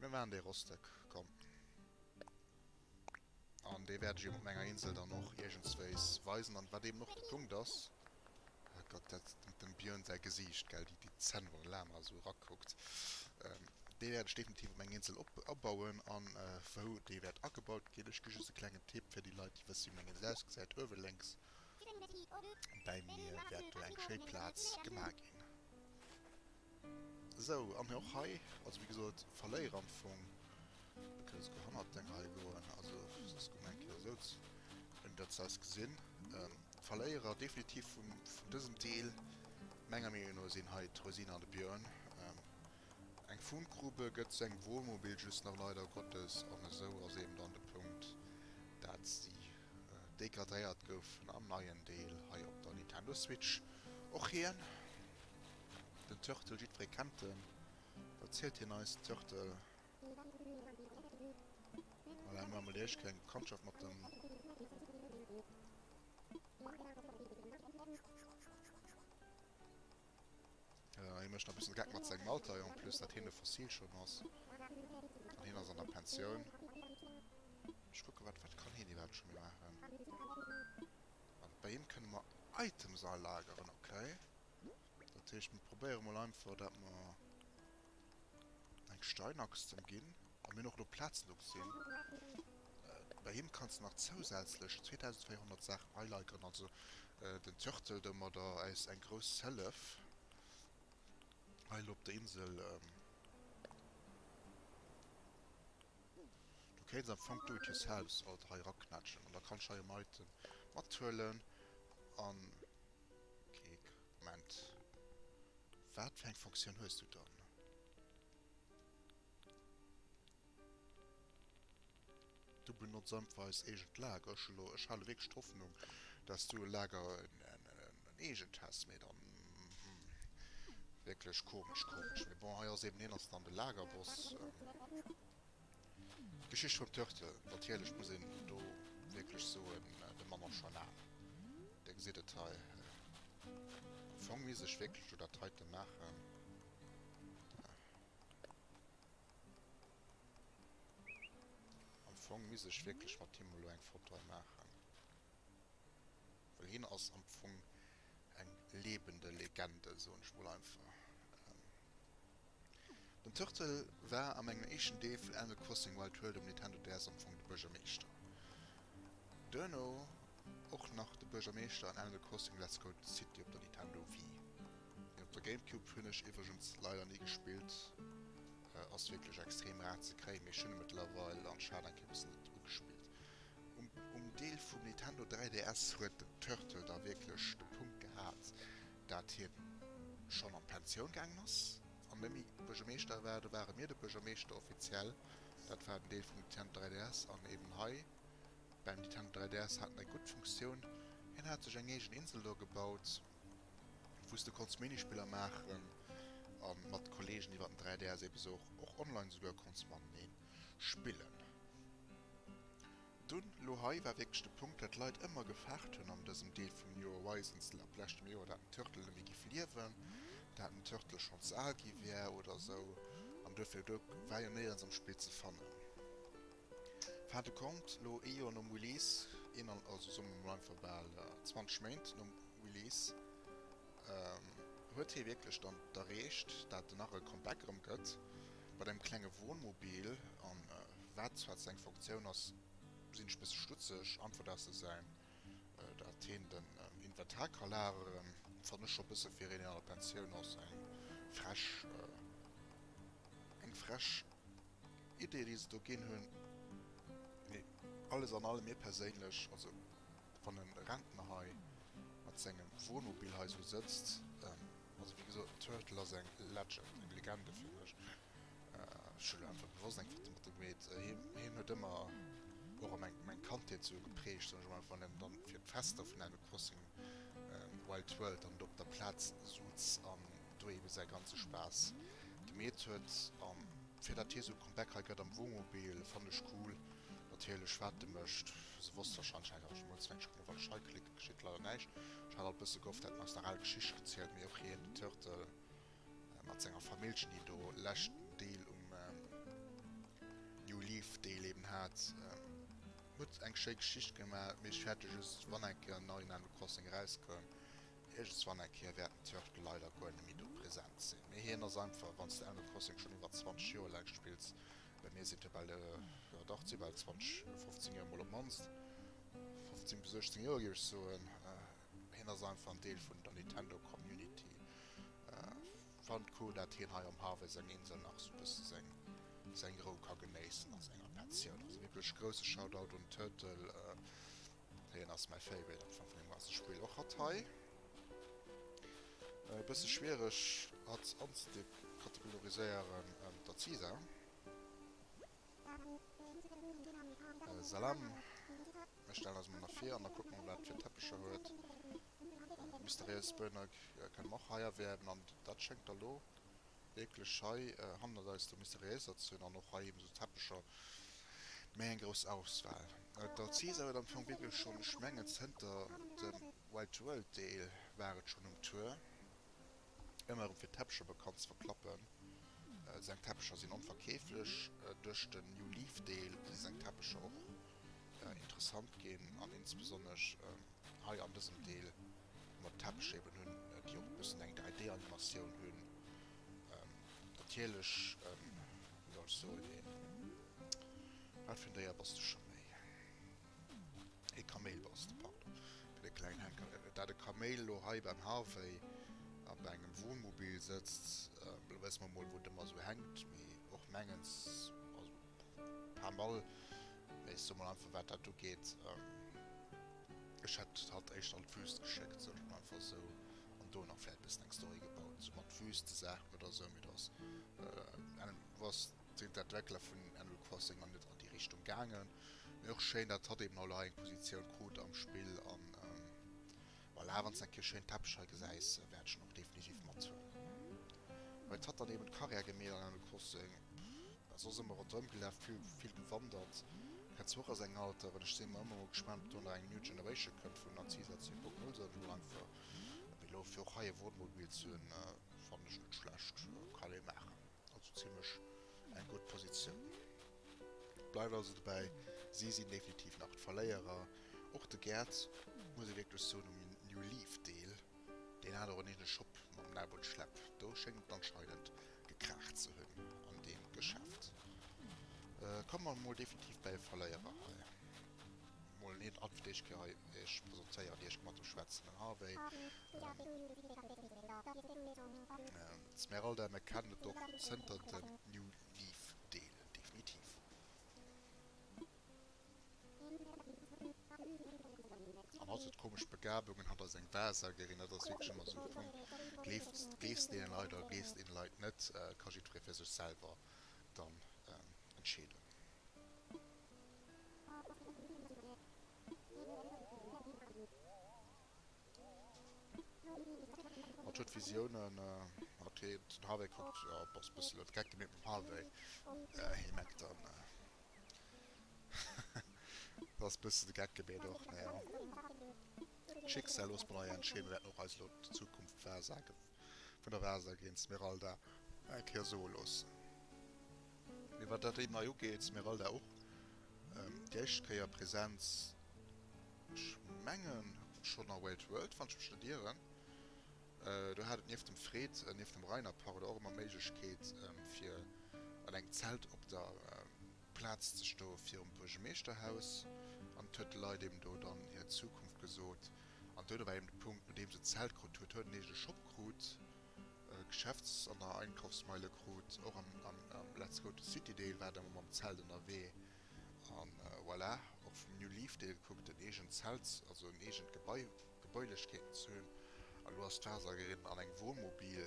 S1: Mir maachen dee Rostek, komm. An dee wäert ech eben op menger Insel dann och iergendswéis weisen. An wat eben och de Punkt ass, oh Gott, dat, dem Björn säi Gesiicht, gell, déi, déi Zänn, wann e laang esou erakuckt. Dee wäert ech definitiv op meng Insel op, abauen. An wou dee wäert agebaut ginn, ech gi just e klengen Tipp fir déi Leit, déi wësse wéi meng Insel ausgesäit, uewe lénks bäi mir wäert do eng schéi Plaz gemaach ginn. Sou, an och hei, also wéi gesot, Verléierer am Fong. Mir kënne souguer hannert deng Rei goen, also soss goe mer eng Kéier esou, ouni datt se eis gesinn. D'Verléierer definitiv vun dësem Deel, menger Meenung no, sinn hei d'Rosina an de Björn. Eng Fundgrube gëtt zu engem Wohnmobil, just nach leider Gottes, an esou ass eben dann de Punkt, dat si degradéiert goufen am neien Deel hei op der Nintendo Switch. Och hien, den Turtle, jiddweree kennt en. Wat zielt hien eis, den Turtle? Voilà, mir maache mol déi éischt kleng Bekanntschaft mat dem. Hie mécht nach e bëssen Geck mat sengem Alter, en plus dat hien e Fossil schonn ass. An hien ass an der Pensioun. Ech kucken, wat, wat kann hien iwwerhaapt scho méi maachen? An bei him kënne mer Items alageren, okay. Dat heescht, mir probéiere mol einfach, dat mer eng Steinaxt em ginn. A mir hunn och elo Plazen do gesinn. Bei him kanns de nach zousätzlech 2400 Saachen alageren. Also den Turtle domadder eis eng grouss Hëllef hei elo op der Insel. Du kéints am Fong Do It Yourselfs alt hei eraknätschen an da kanns hei en Item mathuelen an. Okay, Moment. Wat fir eng Funktioun hues du dann? Du benotz einfach eist eegent Lager. Ech elo, ech hale wierklech d'Hoffnung, dass du e Lager, en eegent häss, mee dann, hm, wierklech komesch, komesch. Mee bon, hei ass eben, hien ass dann de Lagerboss. D'Geschicht vum Turtle, natierlech muss een do wierklech soen, de Mann ass schon al. Dir gesitt et hei. Am Fong misst ech wierklech do dat heite maachen. Am Fong misst ech wierklech mat him elo eng Foto hei maachen. Well hien ass am Fong eng lebende Legende, soen ech mol einfach. Den Turtle war a mengem éischten Deel vun Animal Crossing Wild World um Nintendo DS am Fong de Buergermeeschter. Duerno och nach de Buergermeeschter an Animal Crossing Let's Go to the City op der Nintendo Wii. Deen op der Gamecube hunn ech iwwregens leider ni gespillt, ass wierklech extrem rar ze kréien, mee ech hunn e mëttlerweil an ech hat eng Kéier e bëssen et ugespillt. Um Deel vum Nintendo 3DS huet den Turtle da wierklech de Punkt gehat, dat hien schonn an d'Pensioun gaangen ass an net méi Buergermeeschter war. Do ware mir de Buergermeeschter offiziell, dat war den Deel vum Nintendo 3DS an eben hei beim Nintendo 3DS hat en eng gutt Funktioun, hien hat sech eng eegen Insel do gebaut, wou s de konns Minispiller maachen a mat Kollegen iwwer den 3DS eben esou och online esouguer konns matenee spillen. Dunn, lo hei war wierklech de Punkt, dat d'Leit ëmmer gefaart hunn an dësem Deel vum New Horizons ab leschtem Joer, dat den Turtle net méi giff liewen. Dat den Turtle schonn ze al gi wär oder esou an duerfir do war jo néierens am Spill ze fannen. Fait de compte, lo ee Joer nom Release, een an, also soe mer mol einfach bal 20 Méint nom Release, huet hee wierklech dann d'erreecht, dat en nach e Comeback erëm gëtt mat engem klenge Wohnmobil an wat zwar seng Funktioun ass, sinn ech bësse stutzeg, einfach dat se säin Dat heen den Inventar ka lageren, fannen ech scho bësse fir een deen an der Pensioun ass eng frech eng frech Idee déi se do ginn hunn. Mee alles an allem mir perséinlech, also wann en Rentner hei mat sengem Wohnmobil hei sou sëtzt, also wéi gesot den Turtle ass eng Legend, eng Legende fir mech. Ech hu lo einfach bewosst eng Foto mat em gemeet. Hien huet ëmmer och a meng meng Kandheet sou geprägt, soen ech emol, wann en dann fir d'Fester vun Animal Crossing Wild World dann do op der Plaz sutz an do ebe säi ganze Spaass gemeet huet. An fir dat hie sou e Comeback hei gëtt am Wohnmobil, fannen ech cool. Natierlech wat e mécht, se wosst warscheinlech nach net emol ze wéineg. Wann ech hei klicken, geschitt leider näischt. Ech hat alt bësse gehofft, hätt en eis nach al Geschicht gezielt, mee och hien, den Turtle, mat senger Familljen, déi do leschten Deel um New Leaf Deel eben hat, huet eng schéi Geschicht gemaach, mee ech fäerte just, wann eng Kéier en neien Animal Crossing erauskoum, iergendswann eng Kéier wäert den Turtle leider guer net méi do present sinn. Mee hien ass einfach, wann s de Animal Crossing schonn iwwer 20 Joer laang spills, bei mir sinn et jo bal, jo dach, et si bal 20, 15 Joer mol op d'mannst, 15 bis 18 Joer géif ech soen, Hien ass einfach en Deel vun der Nintendo Community. Fannen et cool dat hien hei am Harvey seng Insel nach sou bësse seng seng Rou ka genéissen a senger Pensioun. Also wierklech grousse Shoutout un Turtle. Hien ass mäi Favorite am Fong vun deem ganze Spill. Och hatt hei e bësse schwiereg hatt anzekategoriséieren, d'Aziza. Salam. Mir stellen eis mol nach vir an da kucke mer wat fir Teppecher huet. Mysteriéis Böner kënne mer och hei erwäerben an dat schéngt da lo wierklech hei hannert eis do mysteriéiser ze hunn an och hei eben esou Teppecher méi eng grouss Auswahl. D'Alcisa huet am Fong wierklech schonn, ech mengen zënter dem Wild World Deel war et schonn um Tour. Ëmmer erëm fir Teppecher bekannt ze verklappen. Seng Teppecher sinn onverkeeflech. Duerch den New Leaf Deel si seng Teppecher och interessant ginn an insbesonnesch hei an dësem Deel, wou mer d'Teppecher eben hunn, déi och e bëssen eng 3D-Animatioun hunn. Natierlech, wéi soll ech soen, een, wat fir en Déier bass du scho méi? E Kaméil bass de, pardon, fir de klengen Henker. Dat e Kaméil elo hei beim Harvey a bei engem Wohnmobil sëtzt, elo wësse mer mol wou et ëmmer esou hänkt, mee och mengens, also pas mal, mee ech soe mol einfach wat dat ugeet, ech hätt hatt éischter an d'Wüst geschéckt, soen ech mol einfach esou, an do nach vläit e bëssen eng Story gebaut, esou mat Wüstesaachen oder esou, mee do ass, ass sinn d'Entweckler vun Animal Crossing nach net an déi Richtung gaangen. Mee och schéin dat hatt eben elo hei eng Positioun krut am Spill an voilà, wanns de eng Kéier schéin Teppech hei gesäis, wäert ech en och definitiv mathuelen. Huet hatt dann eben Karriär gemeet an Animal Crossing, bah soss ëmmer ronderëm gelaf, vill vill gewandert, kennt zwar och a sengem Alter, an ech sinn ëmmer mol gespaant ob do nach eng New Generation kënnt vun Narcisa 2.0 soen ech mol einfach. Mee elo fir och hei e Wohnmobil ze hunn, fannen ech net schlecht, kann ee maachen. Also zimlech eng gutt Positioun. Et bleift also dobäi, si sinn definitiv nach d'Verléierer. Och de Gerd, muss ee wierklech soen, um New Leaf Deel, deen hat och en eegene Shop mam Nabunschlepp. Do schéngt et anscheinend gekraacht ze hunn an deem Geschäft. Komme mer mol definitiv bäi e Verléierer hei. Mol een an fir d'éischt Kéier hei iech presentéieren, ier ech mat em schwätzen, den Harvey. D'Smeralda, mir kennen et och zënter dem New Leaf Deel, definitiv. An hatt huet komesch Begabungen, hatt ass eng Wahrsagerin, dat ass wierklech ëmmer esou e Punkt, gleefs, gleefs deene Leit oder gleefs deene Leit net, ka jiddweree fir sech selwer dann entscheeden. Hatt huet Visiounen, hatt heet den Harvey kuckt, jo ass bëssen elo de Geck gemeet mam Harvey, hie mengt dann dat ass bëssen de Geck gemeet och, naja d'Schicksal loosse mer hei entscheeden, mir wäerten och eis elo d'Zukunft wahrsagen. Vun der Wahrsagerin Smeralda eng Kéier soe loossen. Mee wat dat eben hei ugeet, Smeralda och déi éischt Kéier Präsenz, ech mengen schonn a Wild World, wann ech mech net ieren. Do hat et nieft dem Fred, nieft dem Rainer, pardon, och ëmmer d'Méiglechkeet fir an engem Zelt op der Plaz ze stoe virum Buergemeeschterhaus an et huet de Leit eben do dann hir Zukunft gesot. An duerno war eben de Punkt, nodeems en d'Zelt krut huet, huet en eegene Shop krut, Geschäfts an der Einkaufsmeile krut, och am am Let's Go to City Deel war et ëmmer mam Zelt ënnerwee an voilà, och vum New Leaf Deel gekuckt, en eegent Zelt, also en eegent Gebai, Gebäulechkeeten ze hunn. A lo ass d'Wahrsagerin an engem Wohnmobil.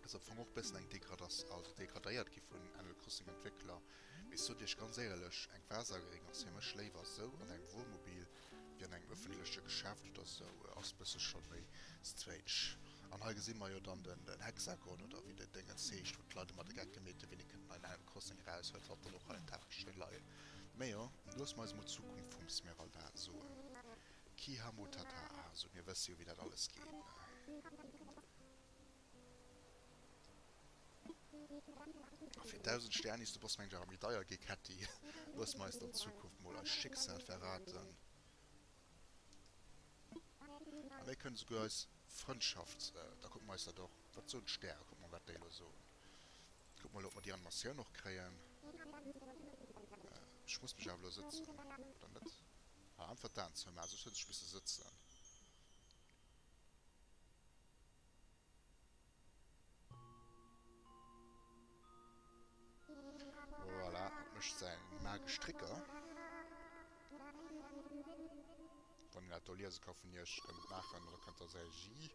S1: Ass am Fong och bessen eng Degradas, also degradéiert gi vun Animal Crossing Entwéckler. Mee ech sot iech ganz éierlech, eng Wahrsagerin ass fir mech léiwer sou an engem Wohnmobil wéi an engem ëffentleche Geschäft oder sou. Ass bësse schon méi strange. An hei gesi mer jo dann den Hexagon oder wéi dat Déngens heescht, wou d'Leit ëmmer de Geck gemeet hunn, wéini kënnt neien Animal Crossing eraus, huet hatt dann och hei en Teppech schéin leien. Mee jo, loosse mer eis emol d'Zukunft vum Smeralda soen. Kihamutata, also mir wësse jo wéi dat alles geet, ne? A fir 1000 Sternis, du bass mengen ech awer méi deier gi Ketty, looss mer eis dann d'Zukunft mol eist Schicksal verraten. A mir kënnen esouguer eis Frëndschaft, da kucke mer eis dat och, wat soen d'Stäre, kucke mer wat déi elo soen. Kucke mer elo ob mer déi Animatioun och kréien. Ech muss mech awer elo sëtzen, oder net? Ah, einfach d'Aen zoumaachen, soss huet ech misse sëtzen. Voilà, et mécht säin magesch Tricker. Wann een dat do liese ka vun iech, kënnt et maachen, oder kënnt der säi J.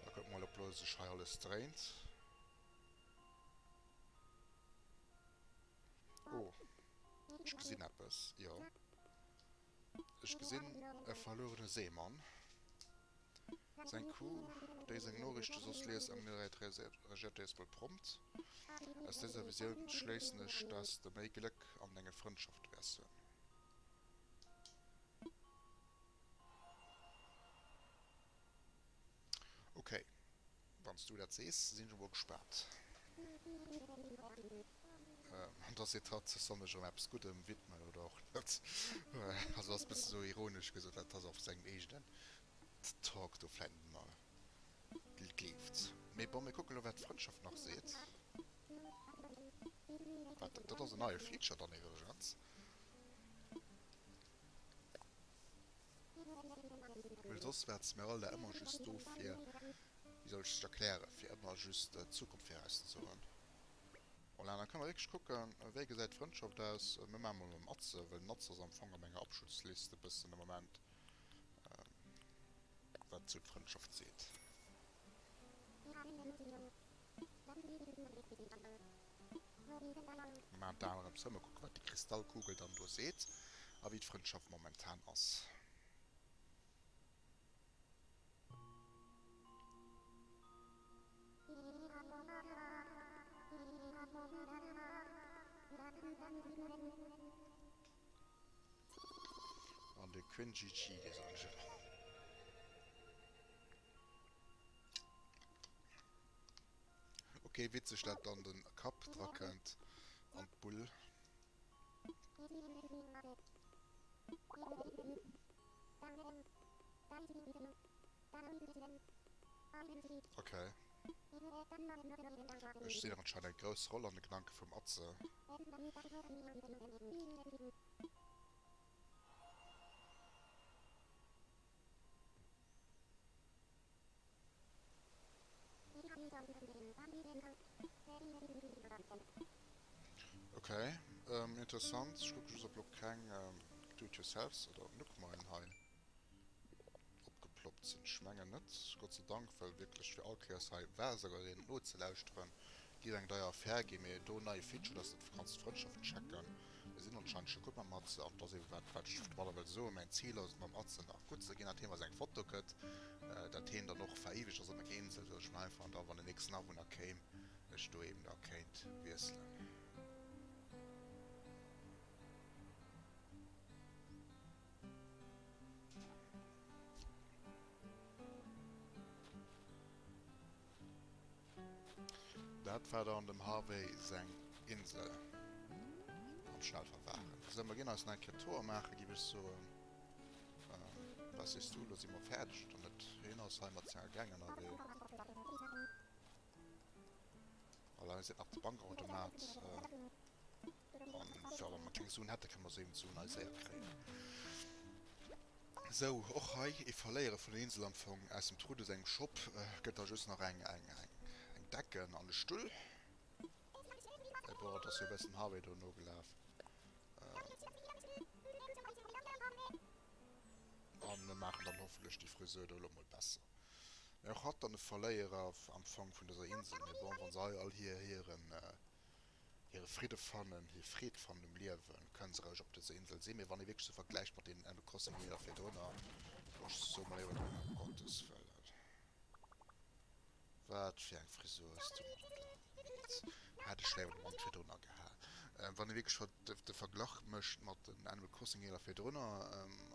S1: Da kucke mer mol, ob lo sech hei alles dréint. Oh, ech gesinn eppes, jo. Ech gesinn e verluerene Seemann. Seng Kuh, déi seng Noriichte soss liest, reagiert dës mol prompt. Aus dëser Visioun schléissen ech, dass de méi Gléck an denge Frëndschafte wäers hunn. Ok, wann s du dat sees, sinn ech emol gespaant. An da seet hatt, soll mech erëm eppes Guddem widmen oder och net. Also ass e bësse sou ironesch gesot, dat ass och sengem eegenen Talk do vläit net ëmmer gleeft. Mee bon, mir kucken elo wat d'Frëndschaft nach seet. Wat, dat ass en neie Feature dann iwwregens. Well soss war d'Smeralda ëmmer just do fir, wéi soll ech et erklären, fir ëmmer just d'Zukunft virauszesoen. Voilà, dann kënne mer wierklech kucken, wéi gesäit d'Frëndschaft aus. Mir maache mol mam Atze, well den Atze ass am Fong a menger Abschutzlist e bëssen de Moment, wat sou d'Frëndschaft seet. Mir maachen d'Aen erëm zou, mol kucken, wat déi Kristallkugel dann do seet a wéi d'Frëndschaft momentan ass. An de Quinjichi, dee soen ech ëmmer. Ok, witzeg dat dann den Kapp dra kënnt an d'Bull. Ok. Ech sinn anscheinend eng grouss Roll an de Gedanke vum Atze. Ok, interessant. Ech kucke just op lo keng Do-it-yourselfs oder Nookmine hei opgeploppt sinn. Ech mengen net, Gott sei Dank, well wierklech fir all Kéiers hei Wahrsagerin nozelauschteren géif eng deier Affär ginn. Mee do neie Feature, dass de kanns d'Frëndschaften checken. Mir sinn anscheinend scho gutt mam Atze an et ass eben wat wat ech domadder wëll soen, mäin Zil ass et mam Atze nach gutt ze ginn, dat hien mer seng Foto gëtt, dat hien dann och veréiwegt ass op menger Insel, sou ech mer einfach an da wann den nächsten Awunner kéim, ech do eben da kéint wiesselen. Dat war dann dem Harvey seng Insel am Schnellverfahren. Sou, mer ginn eis nach eng Kéier d'Hoer maachen, giff ech soen. Was sees du? Lo si mer fäerdeg, oder net? Hien ass hei mat senger Gang ënnerwee. Voilà, hei seet nach de Bankautomat. An jo, wa mer keng Suen hätten, kënne mer se eben d'Suen hei séier kréien. Sou, och hei ee Verléierer vun der Insel am Fong. Aus dem Trude sengem Shop gëtt da just nach eng eng Decken an e Stull. Bon, et ass jo e bëssen Harvey do nogelaf. An mir maachen dann hoffentlech déi Frisur do elo mol besser. Mee och hatt dann e Verléierer am Fong vun dëser Insel. Mee bon, wa se hei all hir hiren hire Fridde fannen, hir Freed fannen um Liewen, kënnen se roueg op dëser Insel sinn. Mee wann ee wierklech se vergläicht mat deenen Animal Crossing Wheeler virdrunner, ech soe mol éiwer, ëm Gottes Wëllen, wat fir eng Frisur hues du mer do gemeet? Hätt ech léiwer de Mann virdrunner gehal. Wann ee wierklech de Verglach mécht mat den Animal Crossing Wheeler virdrunner,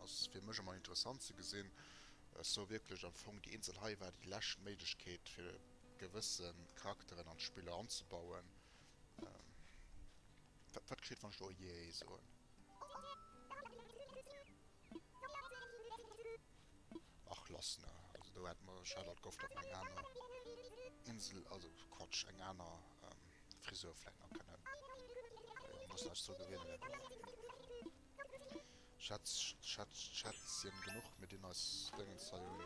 S1: ass fir mech ëmmer interessant ze gesinn, ech soe wierklech am Fong, déi Insel hei war déi lescht Méiglechkeet fir gewësse Charakteren an d'Spiller anzebauen. Wat geschitt wann ech elo Yay soen? Ach lass ne, also do hätt mer, ech hat alt gehofft datt mer eng aner Insel, also Quatsch, eng aner Frisur vläit nach kënnen, jo mir mussen eis dru gewinnen. Schätz, Schätz, Schätzchen genuch, mir dinn eis Déngens hei un.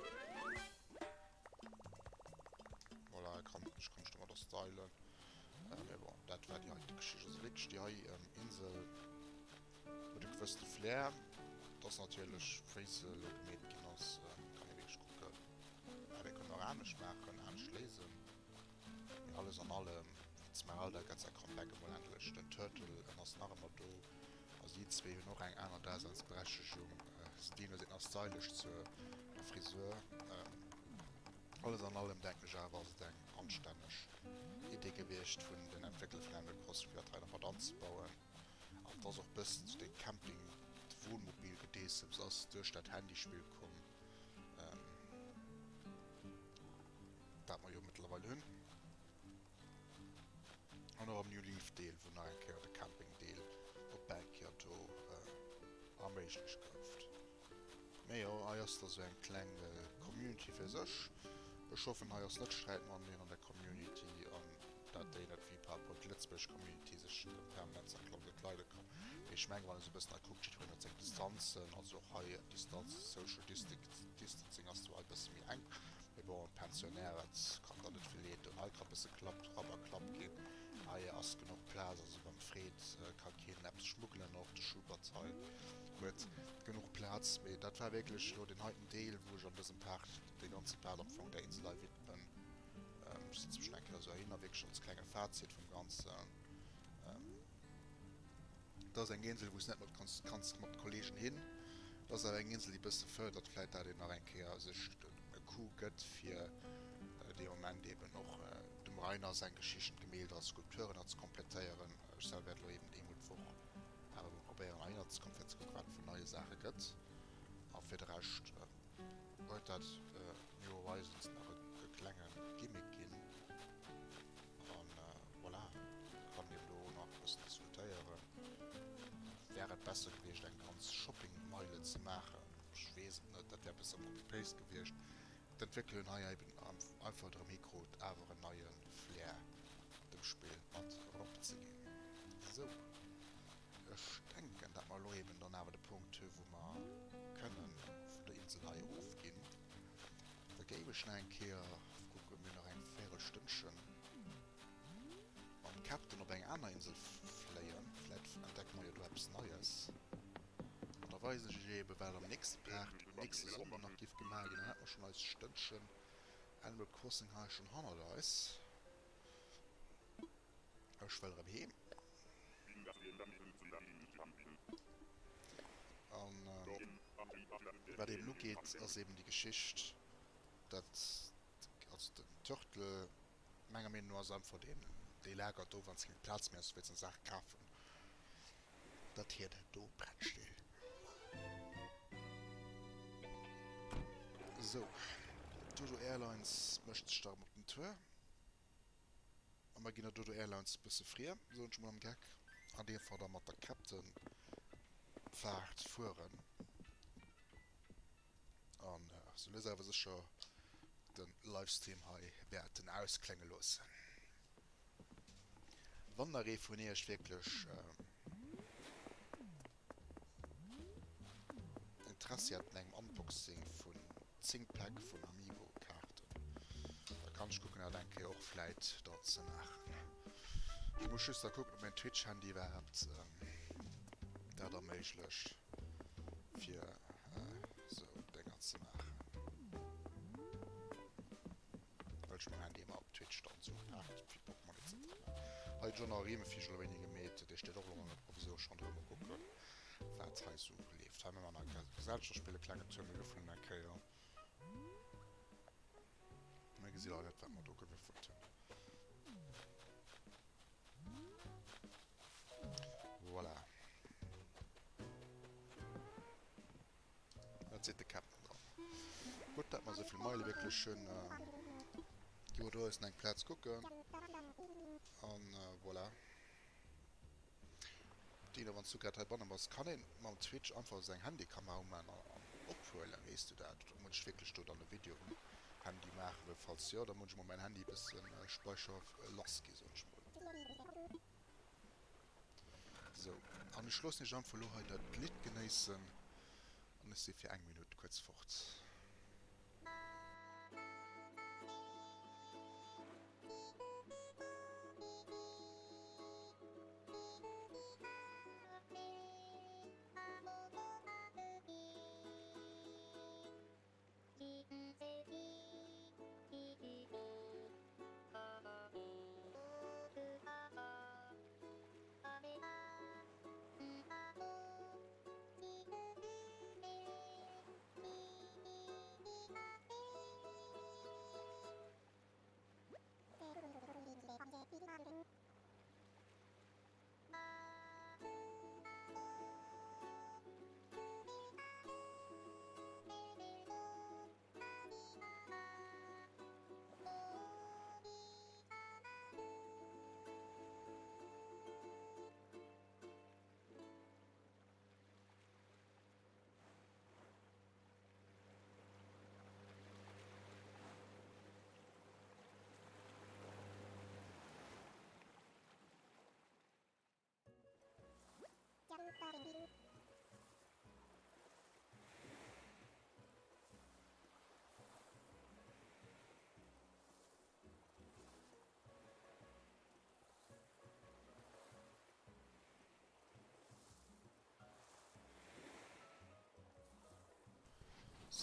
S1: Voilà, ech kann ech kann mech domadder stylen. Mee bon, dat war déi heite Geschicht. Also wierklech déi hei Insel huet e gewëssene Flair. Et ass natierlech, wéi se elo gemeet ginn ass, kann ee wierklech kucken, ah mir kënnen och anescht maachen, anescht léisen. Mee alles an allem, d'Smeralda gëtt säi Comeback emol endlech. Den Turtle, en ass nach ëmmer do. A si zwee hunn och eng aner Daseinsberechtegung. D'Dino seet nach stylisch zur Frisur. Alles an allem denken ech awer ass et eng anstänneg Idee gewiescht vun den Entwéckler vun Animal Crossing fir dat hei nach mat anzebauen. An et ass och bëssen sou dee Camping Wohnmobil-Gedeessems ass duerch dat Handyspill komm, dat mer jo mëttlerweil hunn. An och am New Leaf Deel, wou nach eng Kéier de Camping Deel op eng Kéier do erméiglecht gouft. Mee jo, hei ass da sou eng kleng Community fir sech. Ech hoffen hei ass net Sträit mateneen an der Community an dat déi net wéi par rapport d'lëtzebuergesch Community sech permanent zerklommt. Et leide kann. Mee ech mengen wann ee sou e bëssen hei kuckt, jiddwereen huet seng Distanzen, also och hei Distanz, Social Distancing ass do hei e bësse méi enk. Mee bon, Pensionnaire, dat kann der net vill leed doen. Hei ka bësse Klapp, Rapp a Klapp ginn. Hei ass genuch Plaz, also beim Fred ka keen eppes schmuggelen. Och de Schubert hei huet genuch Plaz. Mee dat war wierklech elo deen heiten Deel, wou ech an dësem Part, dee ganze Part am Fong der Insel hei widmen. Ech setze mech nach eng Kéier esou heihinner, wierklech als klenge Fazit vum Ganzen. Dat ass eng Insel, wou s net mat kanns, kanns mat Kollegen hin. Dat ass awer eng Insel, déi e bësse fërdert vläit, dat een nach eng Kéier sech e Coup gëtt, fir dee Moment eben och dem Rainer seng Geschichten, d'Gemälder a Skulpturen nach ze komplettéieren. Ech selwer wäert elo eben eemol d'Woch awer emol probéieren, heihinner ze kommen, fir ze kucken, wat et vun neie Saache gëtt. A fir de Rescht huet dat New Horizons nach e klenge Gimmick ginn. An voilà, kann een do nach e bëssen diskutéieren. Wär et besser gewiescht eng ganz Shoppingmeile ze maachen? Ech weess et net, dat wär e bësse Copy-Paste gewiescht. D'Entwéckler hunn hei eben einfach et erëm hikrut awer en neie Flair dem Spill mat eropzeginn. Sou, ech denken dat mer elo eben dann awer de Punkt hu wou mer kënnen vun der Insel hei erofginn. Da géif ech nach eng Kéier kucken, mir hunn nach eng Véirelstënnchen, mam Captain op eng aner Insel fléien. Vläit entdecke mer jo do eppes Neies. An da weisen ech iech eben, wat am nächste Part, nächste Sonnden nach géif gemaach ginn. Dann hätte mer schonn eist Stënnchen Animal Crossing hei schonn hannert eis. Ech wëll erëm heem. An wat eben ugeet, ass eben déi Geschicht, dat, also den Turtle, menger Meenung no, ass einfach deen, dee lagert do, wann s keng Plaz méi ass, du wéilts eng Saach kafen, dat hien do prett steet. Sou, d'Dodo Airlines mécht sech da erëm op den Tour. A mer ginn der Dodo Airlines e bësse friem, soen ech mol am Geck. An deem Fall da mat der Captain Faart fueren. An sou lues awer sécher de Livestream hei wäerten ausklénge loossen. Wann nach ee vun iech wierklech Interessi hätt un engem Unboxing vun 10 Päck vun Amiibo Kaarten, da kann ech kucken dat eng Kéier och vläit dann ze maachen. Ech muss just da kucken ob mäin Twitch Handy iwwerhaapt dat erméiglecht fir sou Dénger ze maachen. Well ech mäin Handy ëmmer op Twitch dann sou aart fir Pokémon etc. Hei John a Rimefisch elo wéini gemeet, dee steet och elo an der provisoresch ronderëm. Mol kucken wat hei sou leeft. Hei hu mer nach e Gesellschaftsspill, e klengen Tour, mir würfelen eng Kéier. Mir gesi leider net wat mer do gewürfelt hunn. Voilà. Wat seet de Captain dann? Gutt, dat mer esouvill Meile wierklech hunn. Gi mer do eis eng Plaz kucken. An voilà. Dino, wann s du grad heibanne bass, kann een mam Twitch einfach seng Handykamera umaan an ophuelen? Weess du dat? Oder muss ech wierklech do dann e Video um Handy maachen? Well falls jo, da muss ech mol mäin Handy e bëssen Speicher lass gi, soen ech mol. Sou, an ech loossen iech einfach elo hei dat Lidd genéissen an ech si fir eng Minutt kuerz fort.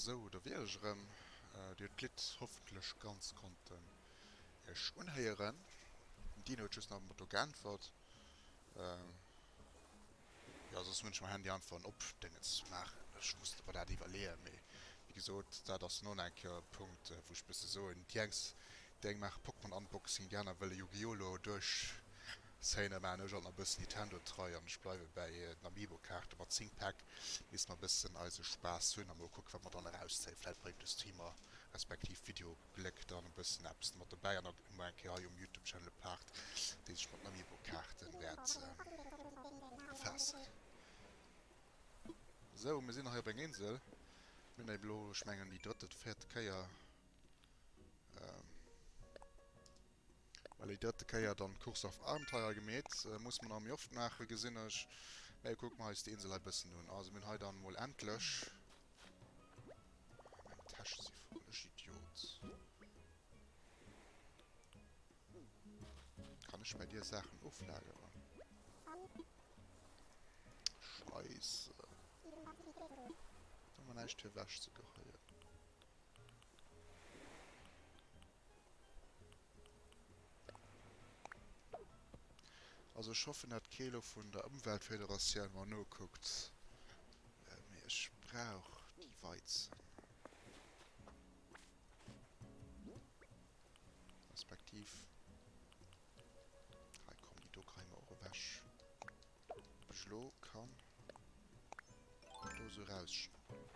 S1: Sou, do wier ech erëm. Dir hutt d'Lidd hoffentlech ganz konnten iech unhéieren. Den Dino huet just nach mat do geäntwert. Jo, soss hunn ech mam Handy einfach en Opdéngens maachen. Ech muss mer dat iwwerleeën, mee wéi gesot, dat ass dann och eng Kéier e Punkt, wou ech bësse soen, déi eng, déi eng maache Pokémon-Unboxing, déi aner wëlle Yu-Gi-Oh! Elo duerchzéien. Da maachen ech alt nach e bëssen Nintendo-trei an ech bleiwe bäi den Amiibo-Kaarte mat 10 Päck. Misste mer e bëssen eise Spaass hunn a mol kucken, wat mer dann erauszéien. Vläicht bréngt de Streamer respektiv Video Gléck dann e bëssen eppes mat dobäi an da hu mer eng Kéier hei um Youtube Channel e Part dee sech mat den Amiibo Kaarten wäert befaassen. Sou, mir sinn hei op eng Insel. Mir hunn eben elo, ech mengen déi drëtt oder véierte Kéier, well déi drëtte Kéier dann d'Course auf Abenteuer gemeet. Muss mer nach méi oft maachen, gesinn ech. Mä kucke mer eis déi Insel hei e bëssen un. Also mir hunn hei dann emol endlech Meng Täsche si voll, ech Idiot. Kann ech bei dir Saachen oflageren? Scheisse. Da hu mer näischt fir ewech ze geheien. Also ech hoffen dat kee lo vun der Ëmweltfederatioun mer nokuckt, mee ech brauch déi Weizen. Respektiv, hei komm, déi do kréie mer och ewech. Ob ech elo kann do esou rausschnappen.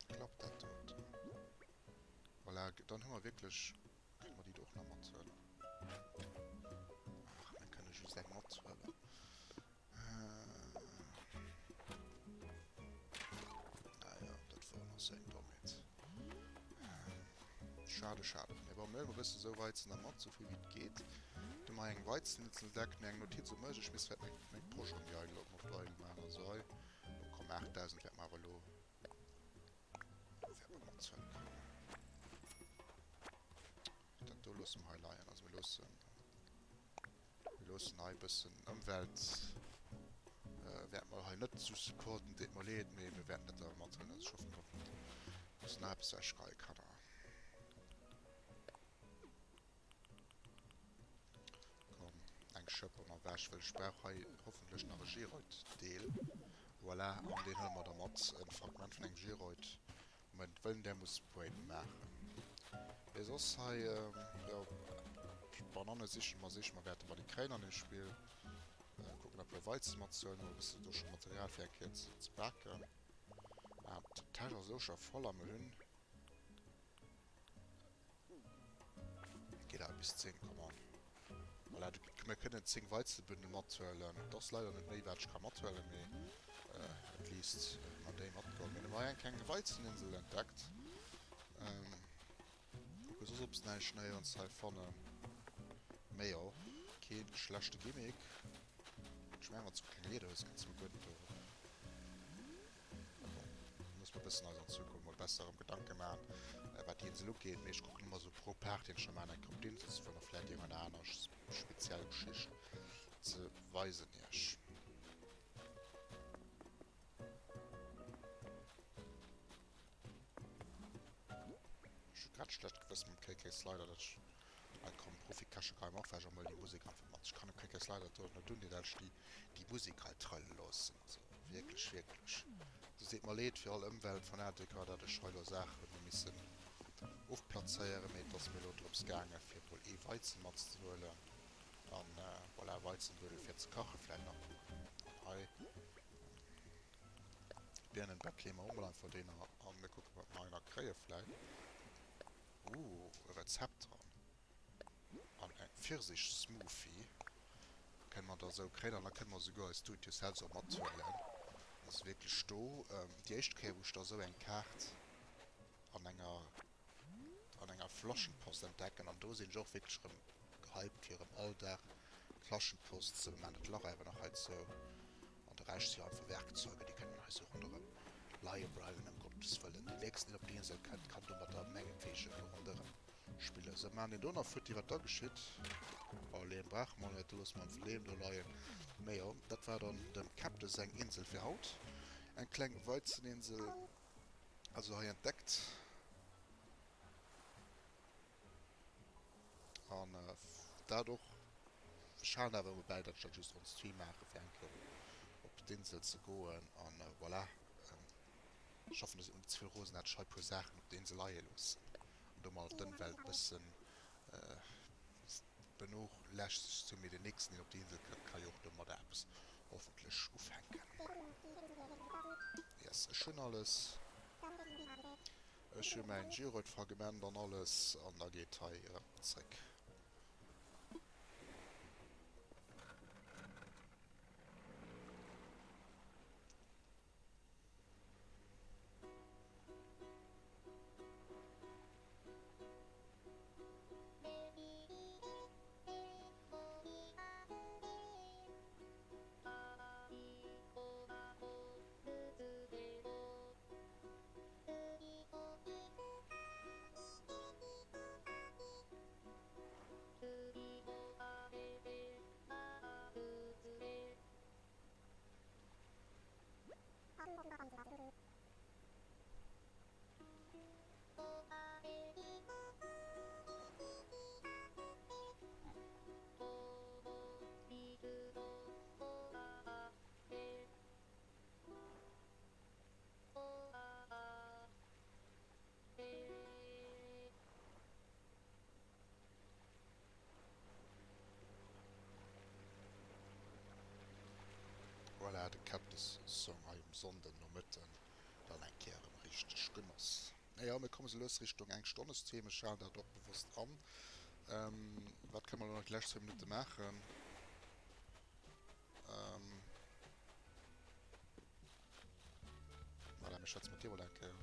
S1: Klappt dat doten? Voilà, dann hu mer wierklech, kënne mer déi do och nach mathuelen? Ach, mir kënne just eng mathuelen. Naja, dat war nach seng Dommheet. Schade, schade. Mee bon, mir huelen e bësse sou Weizen da mat, sou vill wéi et geet. Do mer eng Weizeninsel deckt, mir eng Notiz u mech, ech misst vläit meng, meng Posch erëm méi eidel op eidel maachen. Also hei, oh komm, 8000 wäerte mer awer elo, wäerte mer mathuelen kënnen. Dat do loosse mer hei leien. Also mir loossen. Mir loossen hei e bëssen Ëmwelt, wäerte mer hei net esou supporten, deet mer leed, mee mir wäerten dat awer mathuelen. Also ech hoffen drop, dass nach eppes ewechgeheie kann. Komm, eng Schëpp an ewech, well ech brauch hei hoffentlech nach e Geroid-Deel. Voilà, an deen huele mer da mat, e Fragment vun engem Geroid. Moment, wëllen där muss Brain maachen. Mee soss hei, jo, Bananne sichen mer, sichen mer, wäerte mer déi kréien an deem Spill. Kucken e puer Weizen matzehuelen, hu e bëssen do scho Material fir eng Kéier ze baken. Ah, d'Täsch ass elo scho voll a mir hunn. Geet awer bis 10, come on. Voilà, du, mir kënnen 10 Weizenbündel mathuelen. Et ass leider net méi, wat ech ka mathuelen, mee at least hu mer déi matgeholl. Mir hunn hei eng kleng Weizeninsel entdeckt. Kucke soss, ob se näischt néierens hei fannen. Mee jo, kee schlechte Gimmick. Ech mengen, wann s du keng Lederhose kënns du guer net do erop. Bon, muss mer bëssen eis an Zukunft mol besser erëm Gedanke maachen, wat déi Insel ugeet. Mee ech kucken ëmmer esou pro Part, deen ech da maachen, eng Kéier op d'Insel ze fueren a vläicht iergendeng aner speziell Geschicht ze weisen iech. Ech hu grad schlecht Gewëssen mam KK Slider, dat ech Hei komm, Profi-Cache geheim och ewech a mol déi Musek einfach mat. Ech kann dem KK Slider do net un, dat ech déi déi Musek hei trëlle loossen. Also wierklech, wierklech. Also seet mer leed fir all Ëmweltfanatiker, dat ech hei lo Saachen hu missen ofplazéieren, mee et ass mir lo drëms gaange fir mol ee Weizen matzehuelen an voilà, Weizenbuedel fir ze kache vläit nach. An hei Birnenbett leeë mer och mol einfach deen a mir kucken wat mer hei nach kréie vläit. Ooh, e Rezept dran. An eng Pfirsich-Smoothie kënne mer da sou kréien. An da kënne mer souguer eis Do-it-yourselfs och mathuelen. Also wierklech do, déi éischt Kéier, wou ech da sou eng Kaart an enger, an enger Flaschenpost entdecken. An do sinn ech och wierklech erëm gehypt, fir erëm all Dag d'Flaschenpost ze maachen. Dat Lach awer nach hei zou. An de Rescht si einfach Werkzeuge, déi kënnen hei sou ronderëm leie bleiwen, ëm Gottes Wëllen. Deen nächsten, deen op déi Insel kënnt, kann domadder mengetwegen do ronderëm spillen. Sou, maachen deen do nach futti, wat da geschitt. Oh, Leem brauche mer net, do loosse mer einfach Leem do leien. Mee jo, dat war dann dem Captain seng Insel fir haut. Eng kleng Weizeninsel, also hei entdeckt. An dat och, ech halen awer ëmmer bäi, datt ech dat just on stream maache fir eng Kéier op d'Insel ze goen an voilà. Ech hoffen, do sinn net ze vill rosen, dat ech hei e puer Saachen op der Insel leie loossen an domat d'Ëmwelt e bëssen benochlässegt hunn. Mee den nächsten, deen op déi Insel kënnt, ka jo och domadder eppes hoffentlech ufänken. Yes, ech hunn alles. Ech hu mäin Giroid-Fragment an alles an da geet hei erëm zréck. Voilà, de Cactus Song hei um Sonnden Nomëtten dann eng Kéier erëm richteg genoss. Naja, mir komme sou lues Richtung eng Stonnestheme. Ech halen dat och bewosst an. Wat kënne mer elo nach déi lescht zwou Minutte maachen? Voilà, mir schwätze mat dir mol eng Kéier.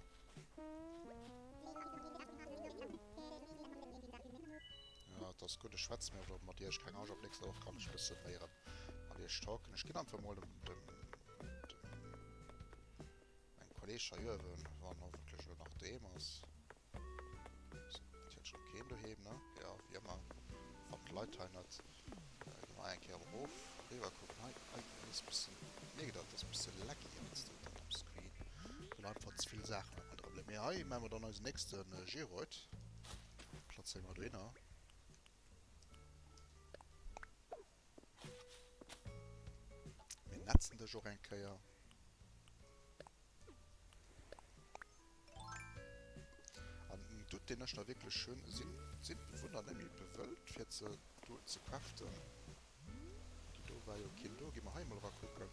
S1: Ja, et ass gutt, ech schwätze mir awer mat iech. Keng Angscht, ab nächster Woch kann ech e bësse méi erëm mat iech talken. Ech ginn einfach mol dem, dem, dem mengem Kolleg hei uewen, wann hoffentlech elo nach doheem ass. Natierlech nach keen doheem, ne? Jo, wéi ëmmer, wann d'Leit hei net. Gi mer hei eng Kéier erof, eriwwer kucken. Hei, hei ass e bëssen, mierkt der, et ass e bësse laggy heiansdo dann am Screen, well einfach ze vill Saachen op mat erëm. Mee hei maache mer dann eisen nächste Geroid. Plazéiere mer dohinner. Mir netzen dech och eng Kéier. An den Doute deen ech da wierklech hunn, sinn sinn d'Bewunner net méi bewëllt fir ze do ze craften? Do war jo keen do. Gi mer hei emol erakucken,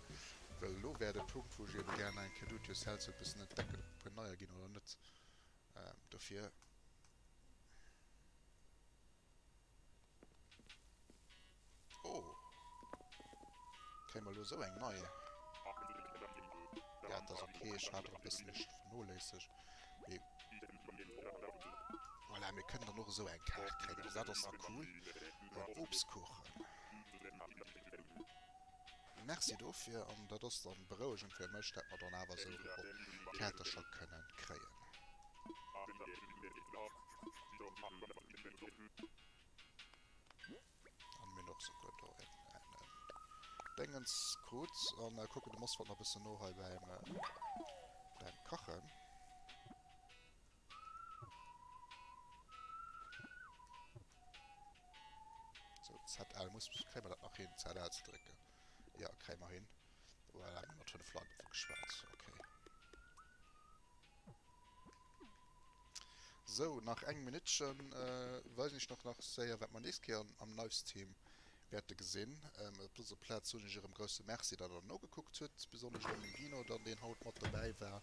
S1: well elo wär de Punkt wou ech ebe gär nach eng Kéier Do-it-yourself e bëssen entdecken, ob e puer neier ginn oder net. Dofir. Oh. Kréie mer elo esou eng nei? Ja, dat ass ok. Ech hat och e bëssen mech vernoléissegt. Mee voilà, mir kënnen dann och esou eng Kaart kréien. Also dat ass da cool. En Obstkuchen. Merci dofir. An dat ass dann berouegend fir mech, dat mer dann awer esou och Käertercher kënnen kréien. An mir hunn och souguer do en Déngens krut. An kucken de Mosford nach e bëssen no hei beim beim Kachen. Sou, ZL muss, kréie mer dat nach hin, ZL ze drécken? Jo, kréie mer hin. Voilà, mir hu mat 5 Leit einfach geschwat. Okay. Sou, nach eng Minuttchen. Weisen iech nach nach séier, wat mer nächst Kéier am Livestream wäerte gesinn. Op dëser Plaz soen ech erëm grousse Merci, datt der nogekuckt hutt, besonnesch dem Gino dann, deen haut mat dobäi war,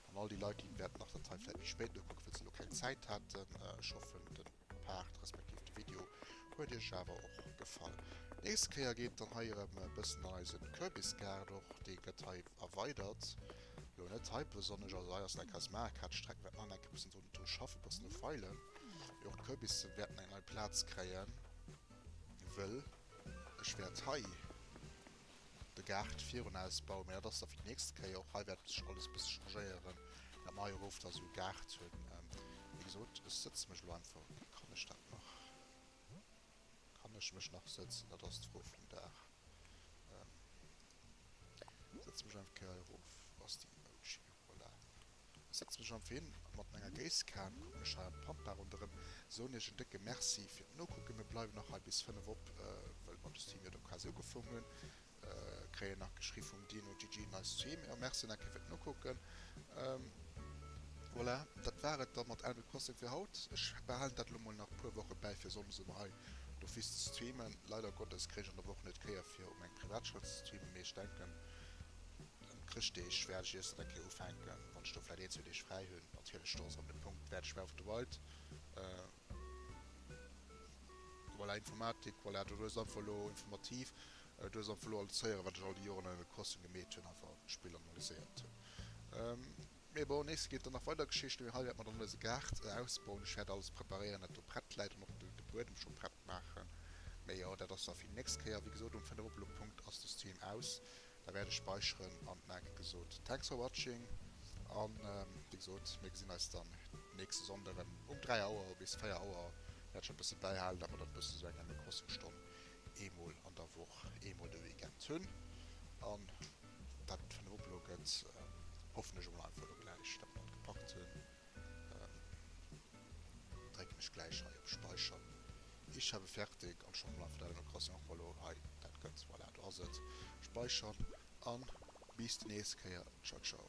S1: an all déi Leit, déi wäerten nach dat hei vläicht méi spéit nokucken, well se elo keng Zäit haten. Ech hoffen, den Part respektiv de Video huet iech awer och gefall. Nächst Kéier geet dann hei erëm e bëssen an eise Kürbisgaart och, dee gëtt hei erweidert. Lo net hei besonnesch, also hei ass eng Kasmaarkaart-Streck, wäert nach eng Kéier bëssen dru dru schaffen, bëssen u feilen. Mee och d'Kürbisse wäerten eng nei Plaz kréien, wëll ech wäert hei de Gaart virun ausbauen. Mee dat ass da fir déi nächst Kéier. Och hei wäert sech alles e bësse changéieren, dat mer hei erof da sou e Gaart hunn. Wéi gesot, ech sëtze mech elo einfach, kann ech dat nach, kann ech mech nach sëtzen, dat ass d'Fro vum Dag. Setze mech einfach Kéier hei erof. Wo ass déi Emoji? Voilà. Ech setze mech einfach hin mat menger Géisskan, kucken mech hei an d'Pampa ronderëm, soen iech en décke Merci fir d'Nokucken. Mir bleiwen nach hei bis 5 op, well mer de Stream jo do quasi ugefoung hunn. Kréien nach geschriww vum Dino, GG, nice Stream. Jo, Merci nach eng Kéier fir d'Nokucken. Voilà, dat war et da mat Animal Crossing fir haut. Ech behalen dat elo mol nach puer Woche bäi fir sonndes ëmmer hei d'office ze streamen. Leider Gottes kréich ech an der Woch net d'Kéier fir op mengem Privatschoul ze streamen, mee ech denken ëm Chrëschtdeeg wäert ech iers dat eng Kéier ufänken, wann ech do vläit een, zwou Deeg fräi hunn. Natierlech do ass erëm de Punkt, wäert ech Breath of the Wild, voilà, Informatik, voilà, do hues einfach elo informativ, du hues einfach elo alles héieren, wat ech all déi Joren an Animal Crossing gemeet hunn, einfach d'Spill analyséiert hunn. Mee bon, nächste geet dann nach weider Geschicht. Mee hei wäerte mer dann eise Gaart ausbauen. Ech wäert alles preparéieren, dat do prett läit an och de Buedem scho prett maachen. Mee jo, dat ass da fir déi nächst Kéier. Wéi gesot, um 5 op elo Punkt ass de Stream aus. Da wäert ech speicheren an enke gesot Thanks for watching an wéi gesot, mir gesinn eis dann nächste Sonnde erëm um 3 Auer bis 4 Auer. Wäert ech e bësse bäihalen, dat mer dann e bësse sou eng Animal Crossing Stonn eemol an der Woch, eemol de Weekend hunn. An dat et 5 op elo gëtt, hoffen ech emol einfach elo gläich, dat mer dat gepackt hunn. Drécken ech gläich hei op Speichern. Ich habe fertig an schon emol einfach dat Animal Crossing och mol elo hei dat gëtt. Voilà, do ass et. Speichern an bis déi nächst Kéier. Ciao ciao.